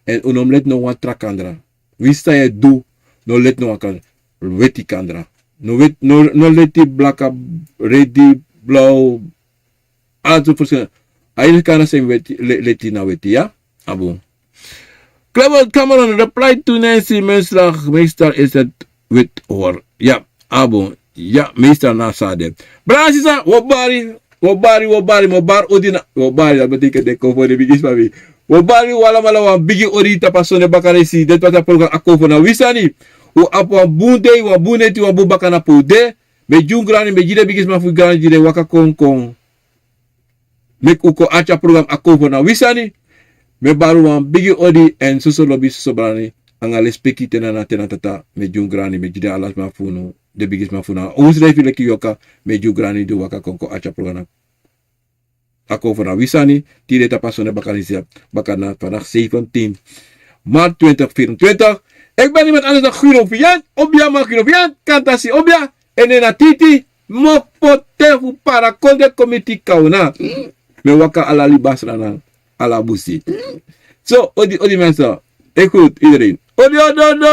èn un no mus leti no wan tra kandra. Winsi san yu e du, no leti no wan kandra. Weti kandra. No weti, no, no leti blaka, redi, blauw. Ala tu verschillende. A ini kana same weti, le, leti na weti, ya. Abu. Clement Cameron reply to Nancy Menslag, meestal is het wit hoor. Ya, abu. Ya, meestal na sade. Brada sisa, wo bari, wo bari, wo bari, mo bari odi na, wo bari, dat betekent de kon voor de bigisma wi. Wo bari, wi alamala wan bigi odi tapu a sonde bakadesi, dati waka program a kon voor na wi sani. Wi abi wan bun dei, wan bun neti, wan bun baka na pu de. Mi e gi un grani, mi e gi den bigisma fu grani gi den waka kon kon. Meki un kon arki a program a kon voor na wi sani. Mi e bari un wan bigi odi èn soso lobi soso brani. Anga lespeki te na na te na tata, mi e gi un grani, mi e gi den ala sma fu unu, den bigisma fu unu. Unsrefi leki yoka, mi e gi un grani di un waka kon kon arki a program na a kon voor na wi sani, tide tapu a sonde bakadesi, bakadesi na vandaag zeventien maart twintig vierentwintig. Ik ben niemand anders dan Guido Vian, Obia man Guido Vian, Kantasi Obia, en na Titi, Mokpo te fu Parakonde Committee Kauna. Mi e waka ala libasra na ala busi. So, odi, odi mensen, ik groet iedereen. Odi, odi, odi,